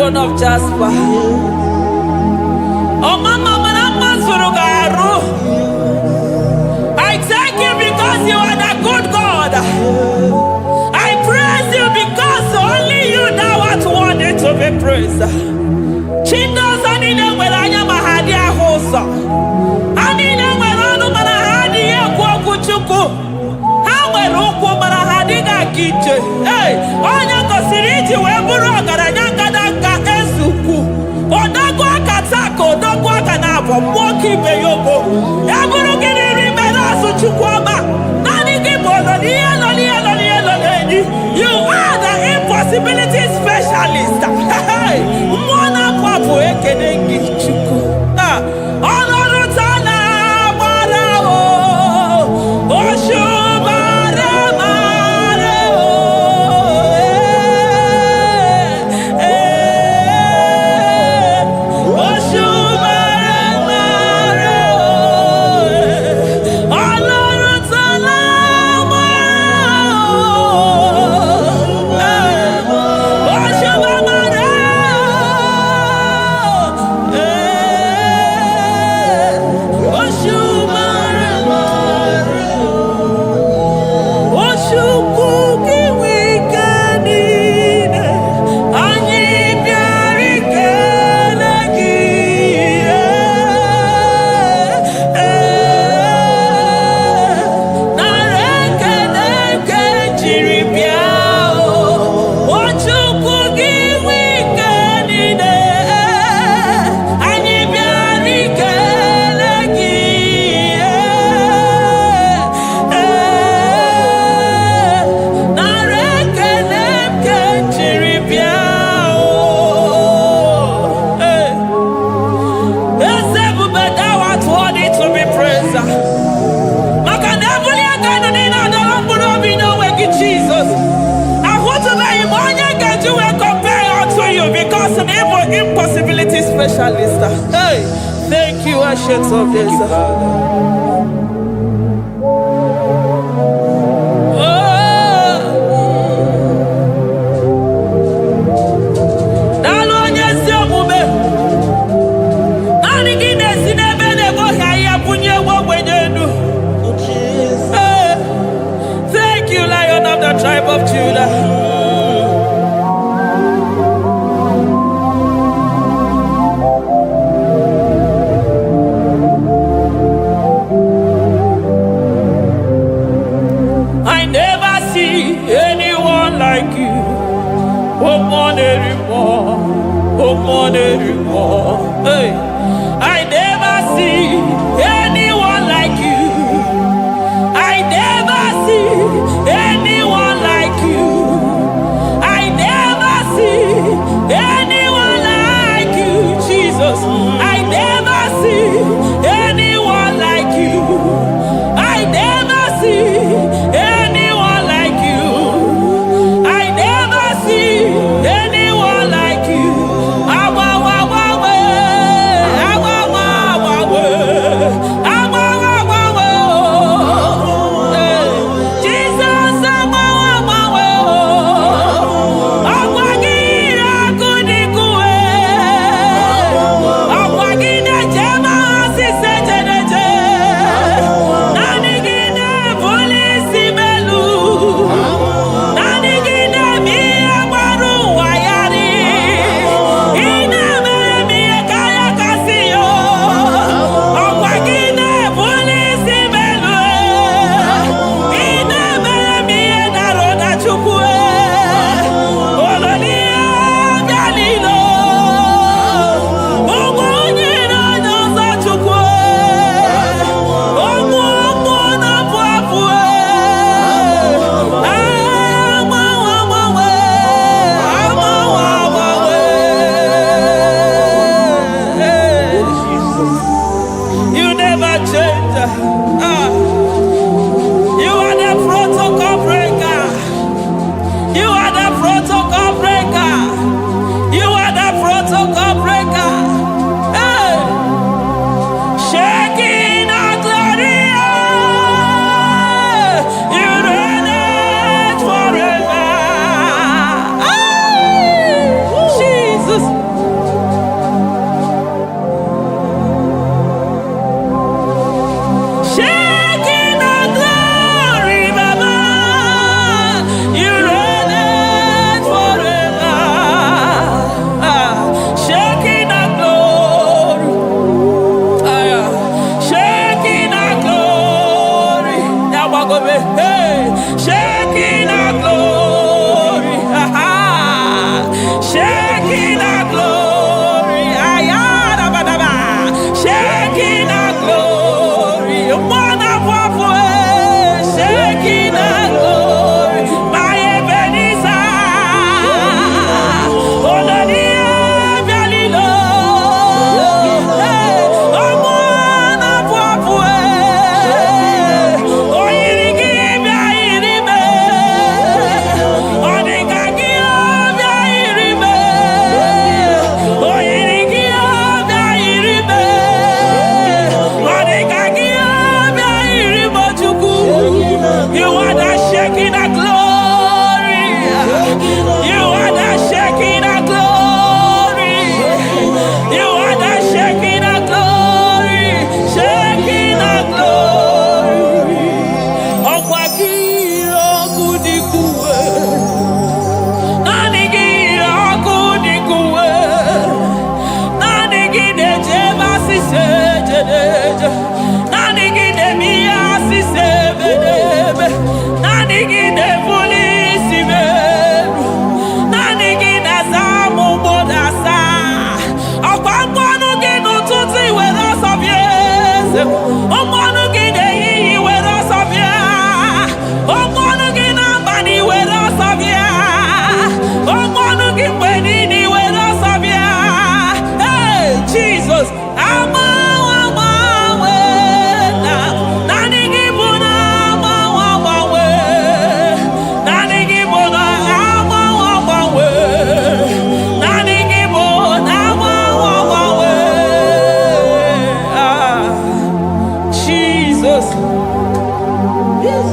throne of Jasper. Ọma mma mara mma zuru gị arụ. I thank you because you are the good God. I praise you because only you thou art worthy to be praised. Chi ndị ọzọ niile nwere anya ma ha adịghị ahụ ụzọ. Ha niile nwere ọnụ mana ha adịghị ekwu okwu Chukwu. Ha nwere ụkwụ mana ha adịghị aga ije. Ee, onye gosiri iji wee bụrụ ọgaranya ngada eze ukwu. Odogwu aka taa ka odogwu aka na-abụ mmụọ ka ibe ya ogo. Ya bụrụ gị n'iri mere azụ, Chukwu ọma. Naanị gị bụ ọnọ n'ihe nọ n'ihe nọ n'ihe nọ n'enyi. You are the impossibility specialist. Hey, mmụọ na-apụ apụ, ekene gị, Chukwu. Ah, ọlọ́run tá lágbára o, òṣùbàrẹ̀ màrẹ̀ o. Eh, òṣùbàrẹ̀ màrẹ̀ o. Ọlọ́run tá lágbára o. Òṣùbàrẹ̀ o. Òṣùbàrẹ̀ màrẹ̀ o. Chukwu gị nwe ike niile, anyị bịara ikele gị. Ee, nara ekele nke jiri bịa o. O Chukwu gị nwe ike niile, anyị bịara ikele gị. Ee, nara ekele nke jiri bịa o. Ee. Eze ebube, thou art worthy to be praised. Maka na ebuli aka elu niile adọrọ mkpụrụ obi n'onwe gị, Jizọs. Ahụtụbeghị m onye ga-eji wee compare unto you because na ịbụ impossibility specialist. Hey, thank you, Ancient of Days. Oh, daalụ onye ezi omume. Naanị gị na-esi n'ebe na-egboghị ahịhịa bunye ewu ogbenye elu. Hey, thank you, Lion of the tribe of Judah. I never see anyone like you. Oh, more anymore. Oh, more anymore. Hey, I never see anyone like you. I never see anyone like you. I never see anyone like you, Jesus. I never see anyone like you. I never see anyone like you. I never see anyone.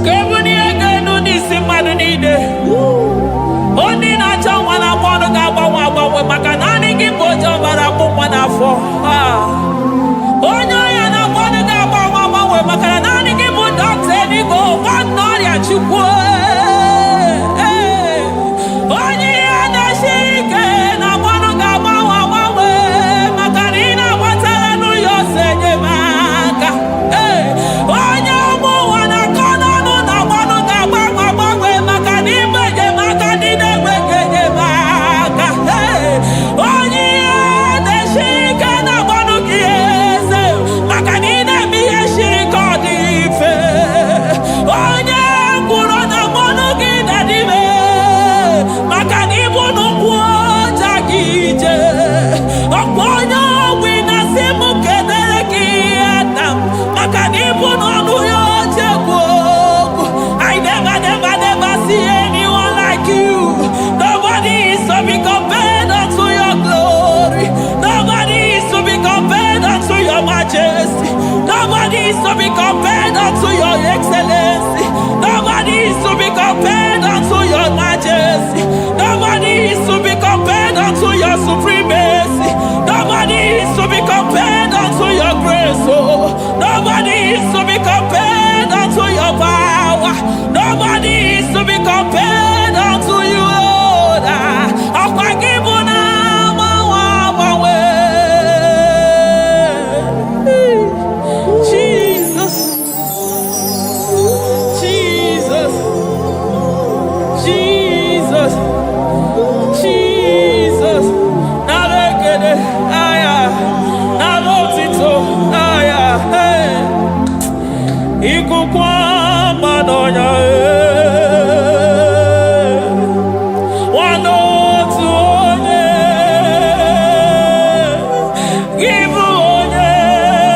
Ka ebulie ego elu n'isi mmadụ niile. Onye na-achọ nwa na-agba ọnụ ga-agbanwe agbanwe, maka naanị gị bụ oche ọbara akpụ nwa n'afọ. Ah. Onye ọrịa na-agba ọnụ ga-agbanwe agbanwe, maka na naanị gị bụ dọkịta eluigwe, nwanne ọrịa Chukwu. Ee. Onye ihe na-esiri ike na-agba ọnụ ga-agbanwe agbanwe, maka na ị na-agbatara n'ụlọ ọsọ enyemaka. Ee. Onye ụmụ ụwa na-akọ n'ọnụ na-agba ọnụ ga-agbanwe agbanwe, maka na ịbụ enyemaka ndị na-enweghị enyemaka. Ee. Onye ihe na-esiri ike na-agba ọnụ gị eze, maka na ị na-eme ihe siri ka ọ dị mfe. Onye ngwụrọ na-agba ọnụ gị na-adịbe, maka na ịbụ n'ụkwụ ọja gị ije. Ọkwa onye ọgwụ na-asị m kedere gị nna m, maka na ịbụ n'ọnụ ya oche kwu okwu. I never, never, never see anyone like you. Nobody is to be compared unto your glory. Nobody is to be compared unto your majesty. Nobody is to be compared unto your excellency. Nobody is to be compared unto your majesty. Nobody is to be compared unto your supremacy. Nobody is to be compared unto your grace. Oh, nobody is to be compared unto your power. Nobody is to be compared unto you, Lord. Ah, ọkwa gị bụ na agbanwe agbanwe. Jesus, Jesus, Jesus, Jesus. Nara ekele, aya, nara otito, aya, hey. Ikuku ọma n'ọnya, eh. Nwanne otu onye, gị bụ onye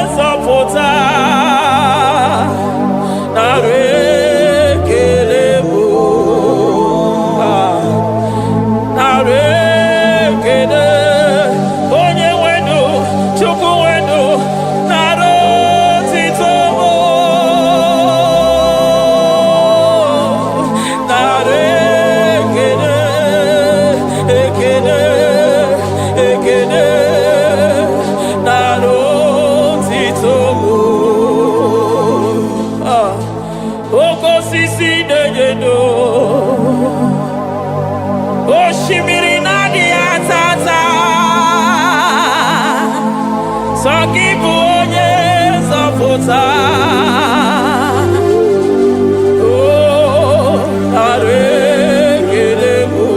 nzọpụta. Nara ekele bụ, ah. Nara ekele, onye nwenu, Chukwu nwenu, nara otito bụ. Nara ekele, ekele, ekele, nara otito bụ. Ah. Oke osisi na-enye ndụ, osimiri na-adịghị ata ata, sọ gị bụ onye nzọpụta. O, nara ekele bụ.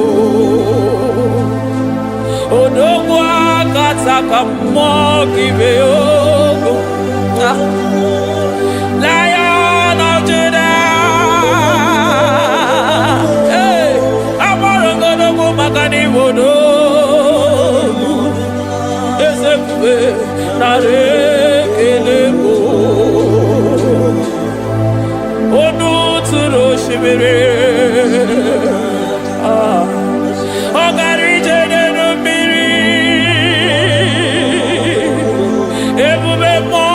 Odogwu akata ka mmụọ gị bee ogo. Ah. Lion of Judah. Hey, agbọrọ ngodogwu maka na Igbo n'ogwu. Eze ebube, nara ekele bụ. Onu tụrụ osimiri. Ah. Ọ gara ije n'elu mmiri. Ebube mmụọ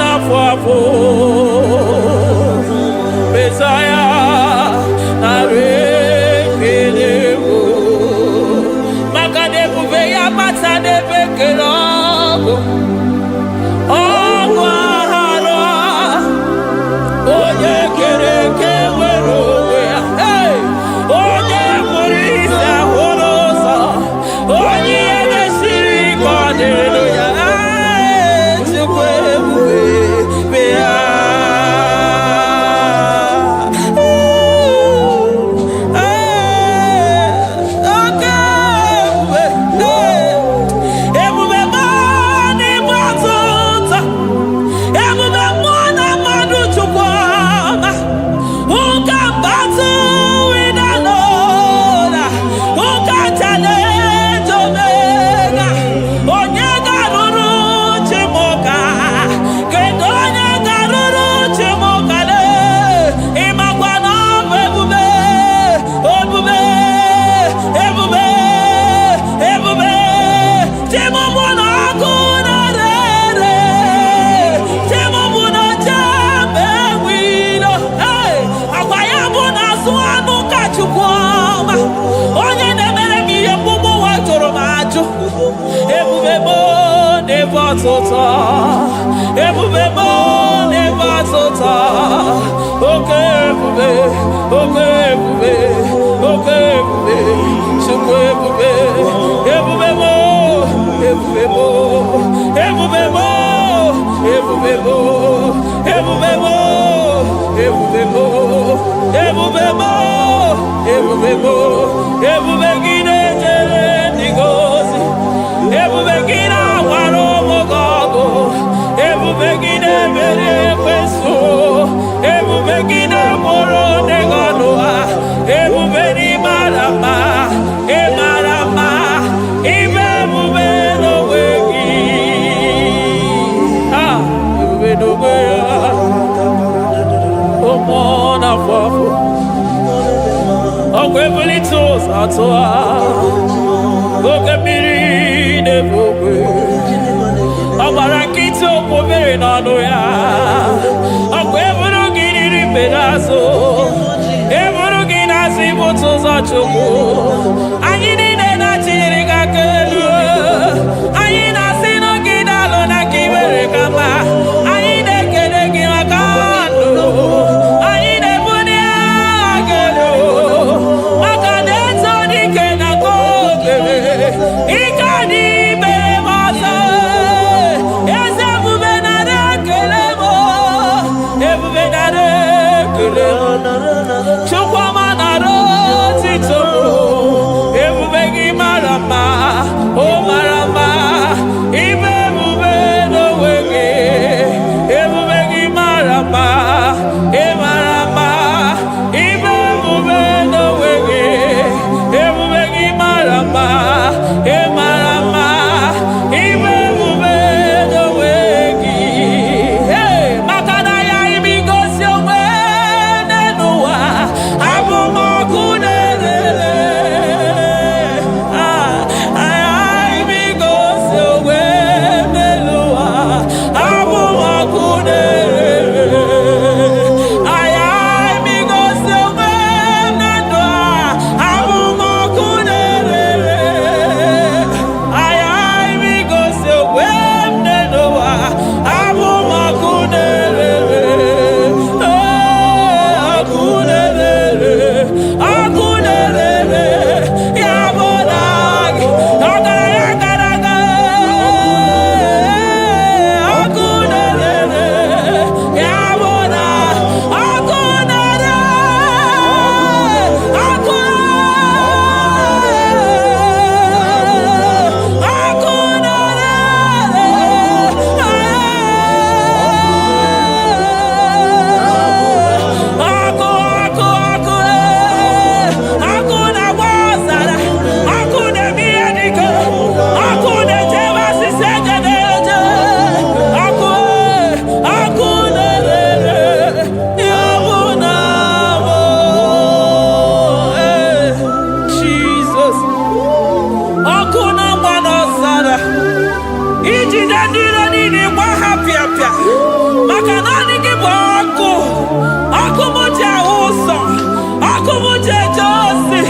na-afụ afụ. Mesaya, nara ekele bụ. Maka na ebube ya bata n'ebe kere ọgụ. Ọgụ aharụ onye kere eke nwere onwe ya. na-atọ ụtọ. Ebube m n'ebe atọ ụtọ. Oke ebube, oke ebube, oke ebube, Chukwu ebube, ebube m, ebube m, ebube m, ebube m, ebube m, ebube m, ebube m, ebube m, ebube gị na-ejere ndị gị ozi, ebube gị na-agbara ụmụ gị ọgụ, ebube gị na-emeri ekwensu, ebube gị na-agbụrụ ndị gị ọnụ ha, ebube n'ịmara mma, ịmara mma, ibe ebube n'onwe gị. Ah, ebube n'onwe ya, ụmụ na-afọ afọ. Ọkwa ebulite ụzọ atụ ha, oke mmiri na-ebu ogwe. Ọ gbara nkịtị okwu mmiri n'ọnụ ya. Ọkwa eburu gị riri mgbe n'azụ. Eburu gị n'azụ ibute ụzọ Chukwu. Anyị niile na-achịnyere gị aka elu. Anyị na-asị na gị daalụ na ka i mere ka mma. Anyị na-ekele gị maka ndụ. Anyị na-ebuli aha gị elu. Maka na eto dike na nke okere. Ike dị mere m ọzọ. Eze ebube nara ekele m. Ebube nara ekele m. Chukwuma nara otito m. Ebube gị mara mma, o mara mma. Ibe ebube n'onwe gị. Ebube gị mara mma, ị mara mma. Ibe ebube n'onwe gị. Ebube gị mara mma, ị mara mma. Ibe ebube n'onwe gị. Hey, maka na ya imi gosi onwe n'ụwa, abụ m ọkụ na-erere. Ah, imi gosi onwe n'ụwa, abụ m ọkụ na-erere. Aya imi gosi onwe na ndụ a, abụ m ọkụ na-erere. Aya imi gosi onwe m n'ụwa, abụ m ọkụ na-erere. Ee, ọkụ na-erere, ọkụ na-erere, ya bụ na gị, ọgaranya gara aga. Ọkụ na-erere, ya bụ na ọkụ na-ere, ọkụ ọkụ na-ere. Ọkụ, ọkụ, ọkụ, ee. Ọkụ na-agba ọzara, ọkụ na-eme ihe dike, ọkụ na-echebe asịsị eje na-eje. Ọkụ, ee, ọkụ na-erere, ya bụ na mụ, ee, Jesus. Ọkụ na-agba n'ọzara, ijide ndị iro niile gba ha pịapịa, maka naanị gị bụ ọkụ, ọkụ m ji ahụ ụzọ, ọkụ m ji eje ozi.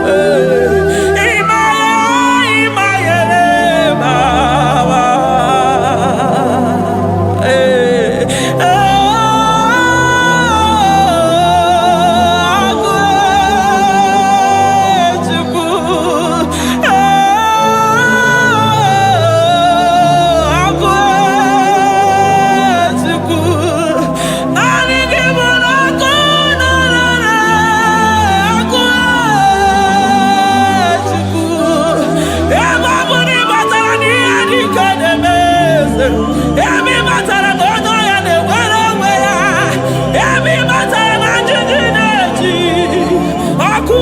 Ee, ịmaya, ịmayere mama. Ee, ọkụ Chukwu, ọkụ Chukwu, naanị gị bụ na ọkụ na-ere, ọkụ Chukwu. Ebe ọ bụ na ị batara n'ihe dị ike na-eme eze, ebe ị batara na onye ọya na-enwere onwe ya, ebe ị batara na njiji na-eji ọkụ,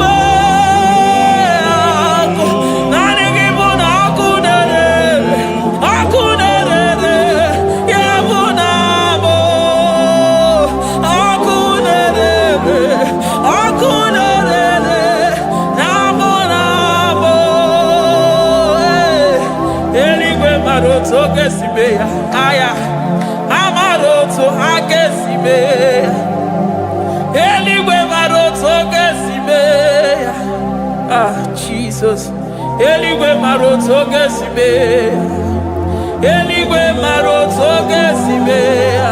ọkụ, naanị gị bụ na ọkụ na-ere, ọkụ na-ere, ya bụ na mụ ọkụ na-ere, ọkụ na-ere, na mụ na mụ. Eluigwe mara otu oge si mee ya, aya amara otu ha ga-esi mee ya. Eluigwe mara otu oge si Jesus. Eluigwe mara otu ọ ga-esi mee ya. Eluigwe mara otu ọ ga-esi mee ya.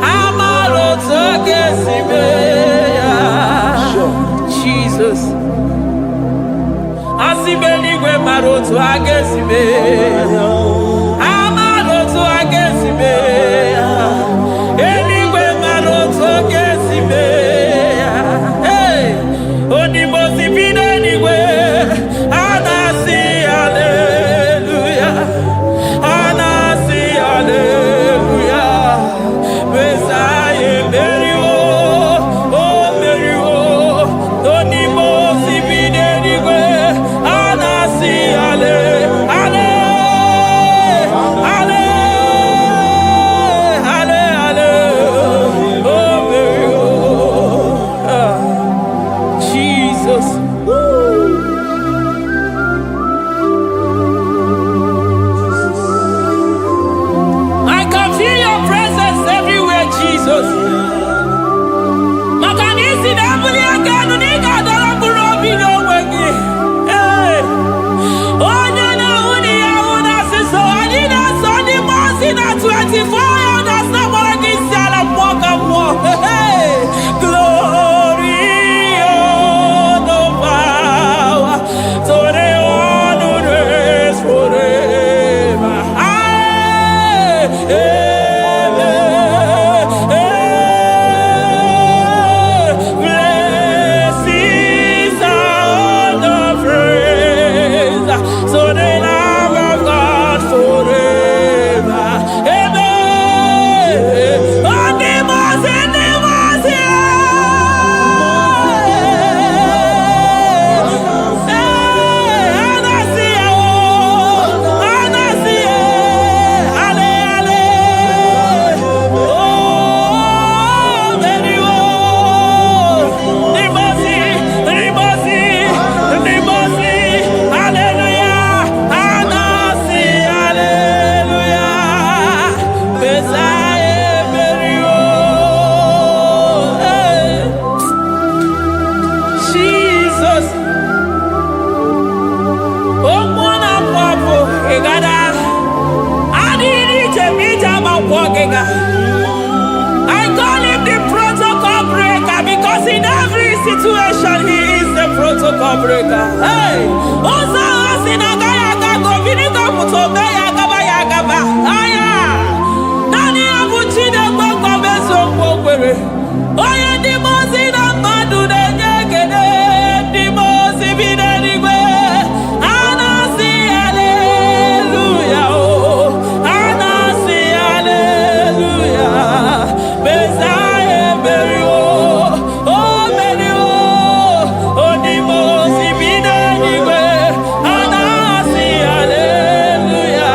Ha mara otu ọ ga-esi mee ya. Jesus. Asị m eluigwe mara otu a ga-esi mee ya. Ha mara otu a ga-esi mee ya. Eluigwe mara otu ọ ga-esi mee ya. Hey! Onimosi bi n'eluigwe, a na-asị haleluya. A na-asị haleluya. Mesaya emeriwo, o meriwo. Onimosi bi n'eluigwe, a na-asị hale, hale, hale, hale, hale, o meriwo. Ah, Jesus. Woo. I can feel your presence everywhere, Jesus. Maka na isi na-ebuli aka elu na ị ga-adọrọ mkpụrụ obi n'onwe gị. Ee. Onye na-ahụ na ihe ahụ na-asịsọ, anyị na-asọ ndị mmụọ ozi na 24 elders na-agbara gị isi ala mmụọ ka mmụọ. Hey! Glory, honor, power to the one who reigns forever. Amen. Amen. Blessings and praise to the Lamb of God forever. Amen. Ndị mmụọ ozi, ndị mmụọ ozi, ee, a na-asị ya o, a na-asị ya, ale, ale, o meriwo. Ndị mmụọ ozi, ndị mmụọ ozi, ndị mmụọ ozi, haleluya, a na-asị haleluya, Mesaya emeriwo. Hey. Jesus. Okwu na-apụ apụ ịgada adịghị ije ma ije ama nkwọ gị ga. I call him the protocol breaker because in every situation he is the protocol breaker. Hey! Ụzọ ahụ si na agaghị aga ka obirigo pụta ome ya agaba ya agaba. Aya! Naanị ya bụ Chineke nkwa eziokwu o kwere. Onye ndị mmụọ ozi na mmadụ na-enye ekele, ndị mmụọ ozi bi n'eluigwe. A na-asị haleluya o. A na-asị haleluya. Mesaya emeriwo. O meriwo. Ndị mmụọ ozi bi n'eluigwe. A na-asị haleluya.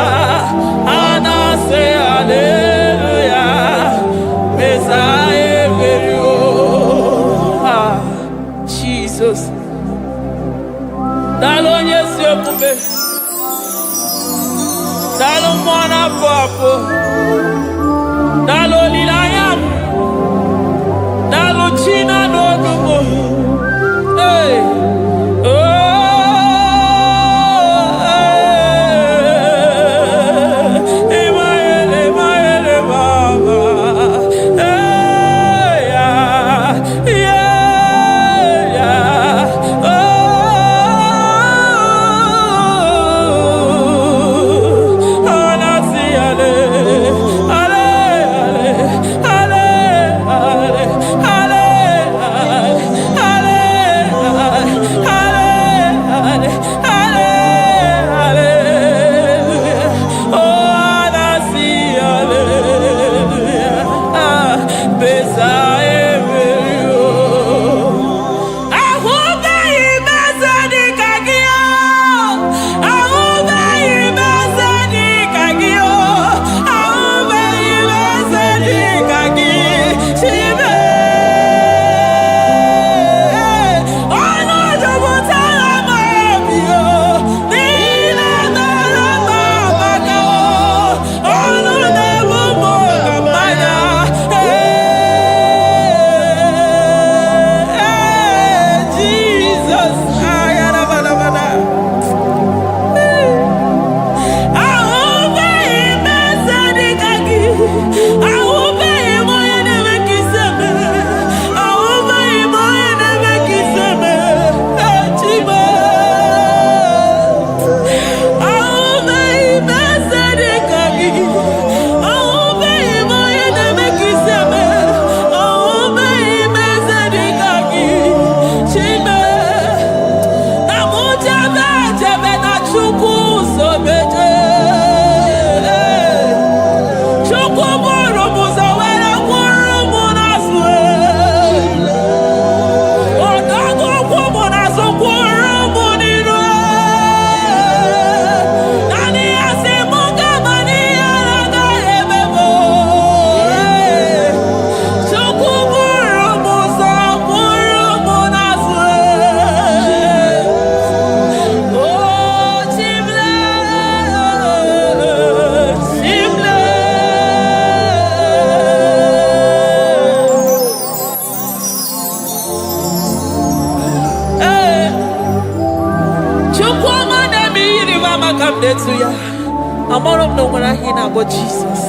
A na-asị haleluya. Mesaya emeriwo. Ah, Jesus. Daalụ onye ezi omume. Daalụ mmụọ na-apụ apụ. Daalụ olileanya m. Daalụ chi na-anụ olu m. Hey. Oh, hey. Emmanuel, Emmanuel, Mama. Hey, yeah. Oh, anasi, ale, ale, ale. Aha ọma ka m na-etu ya. Amara m na o nwere aha ị na-akpọ Jizọs.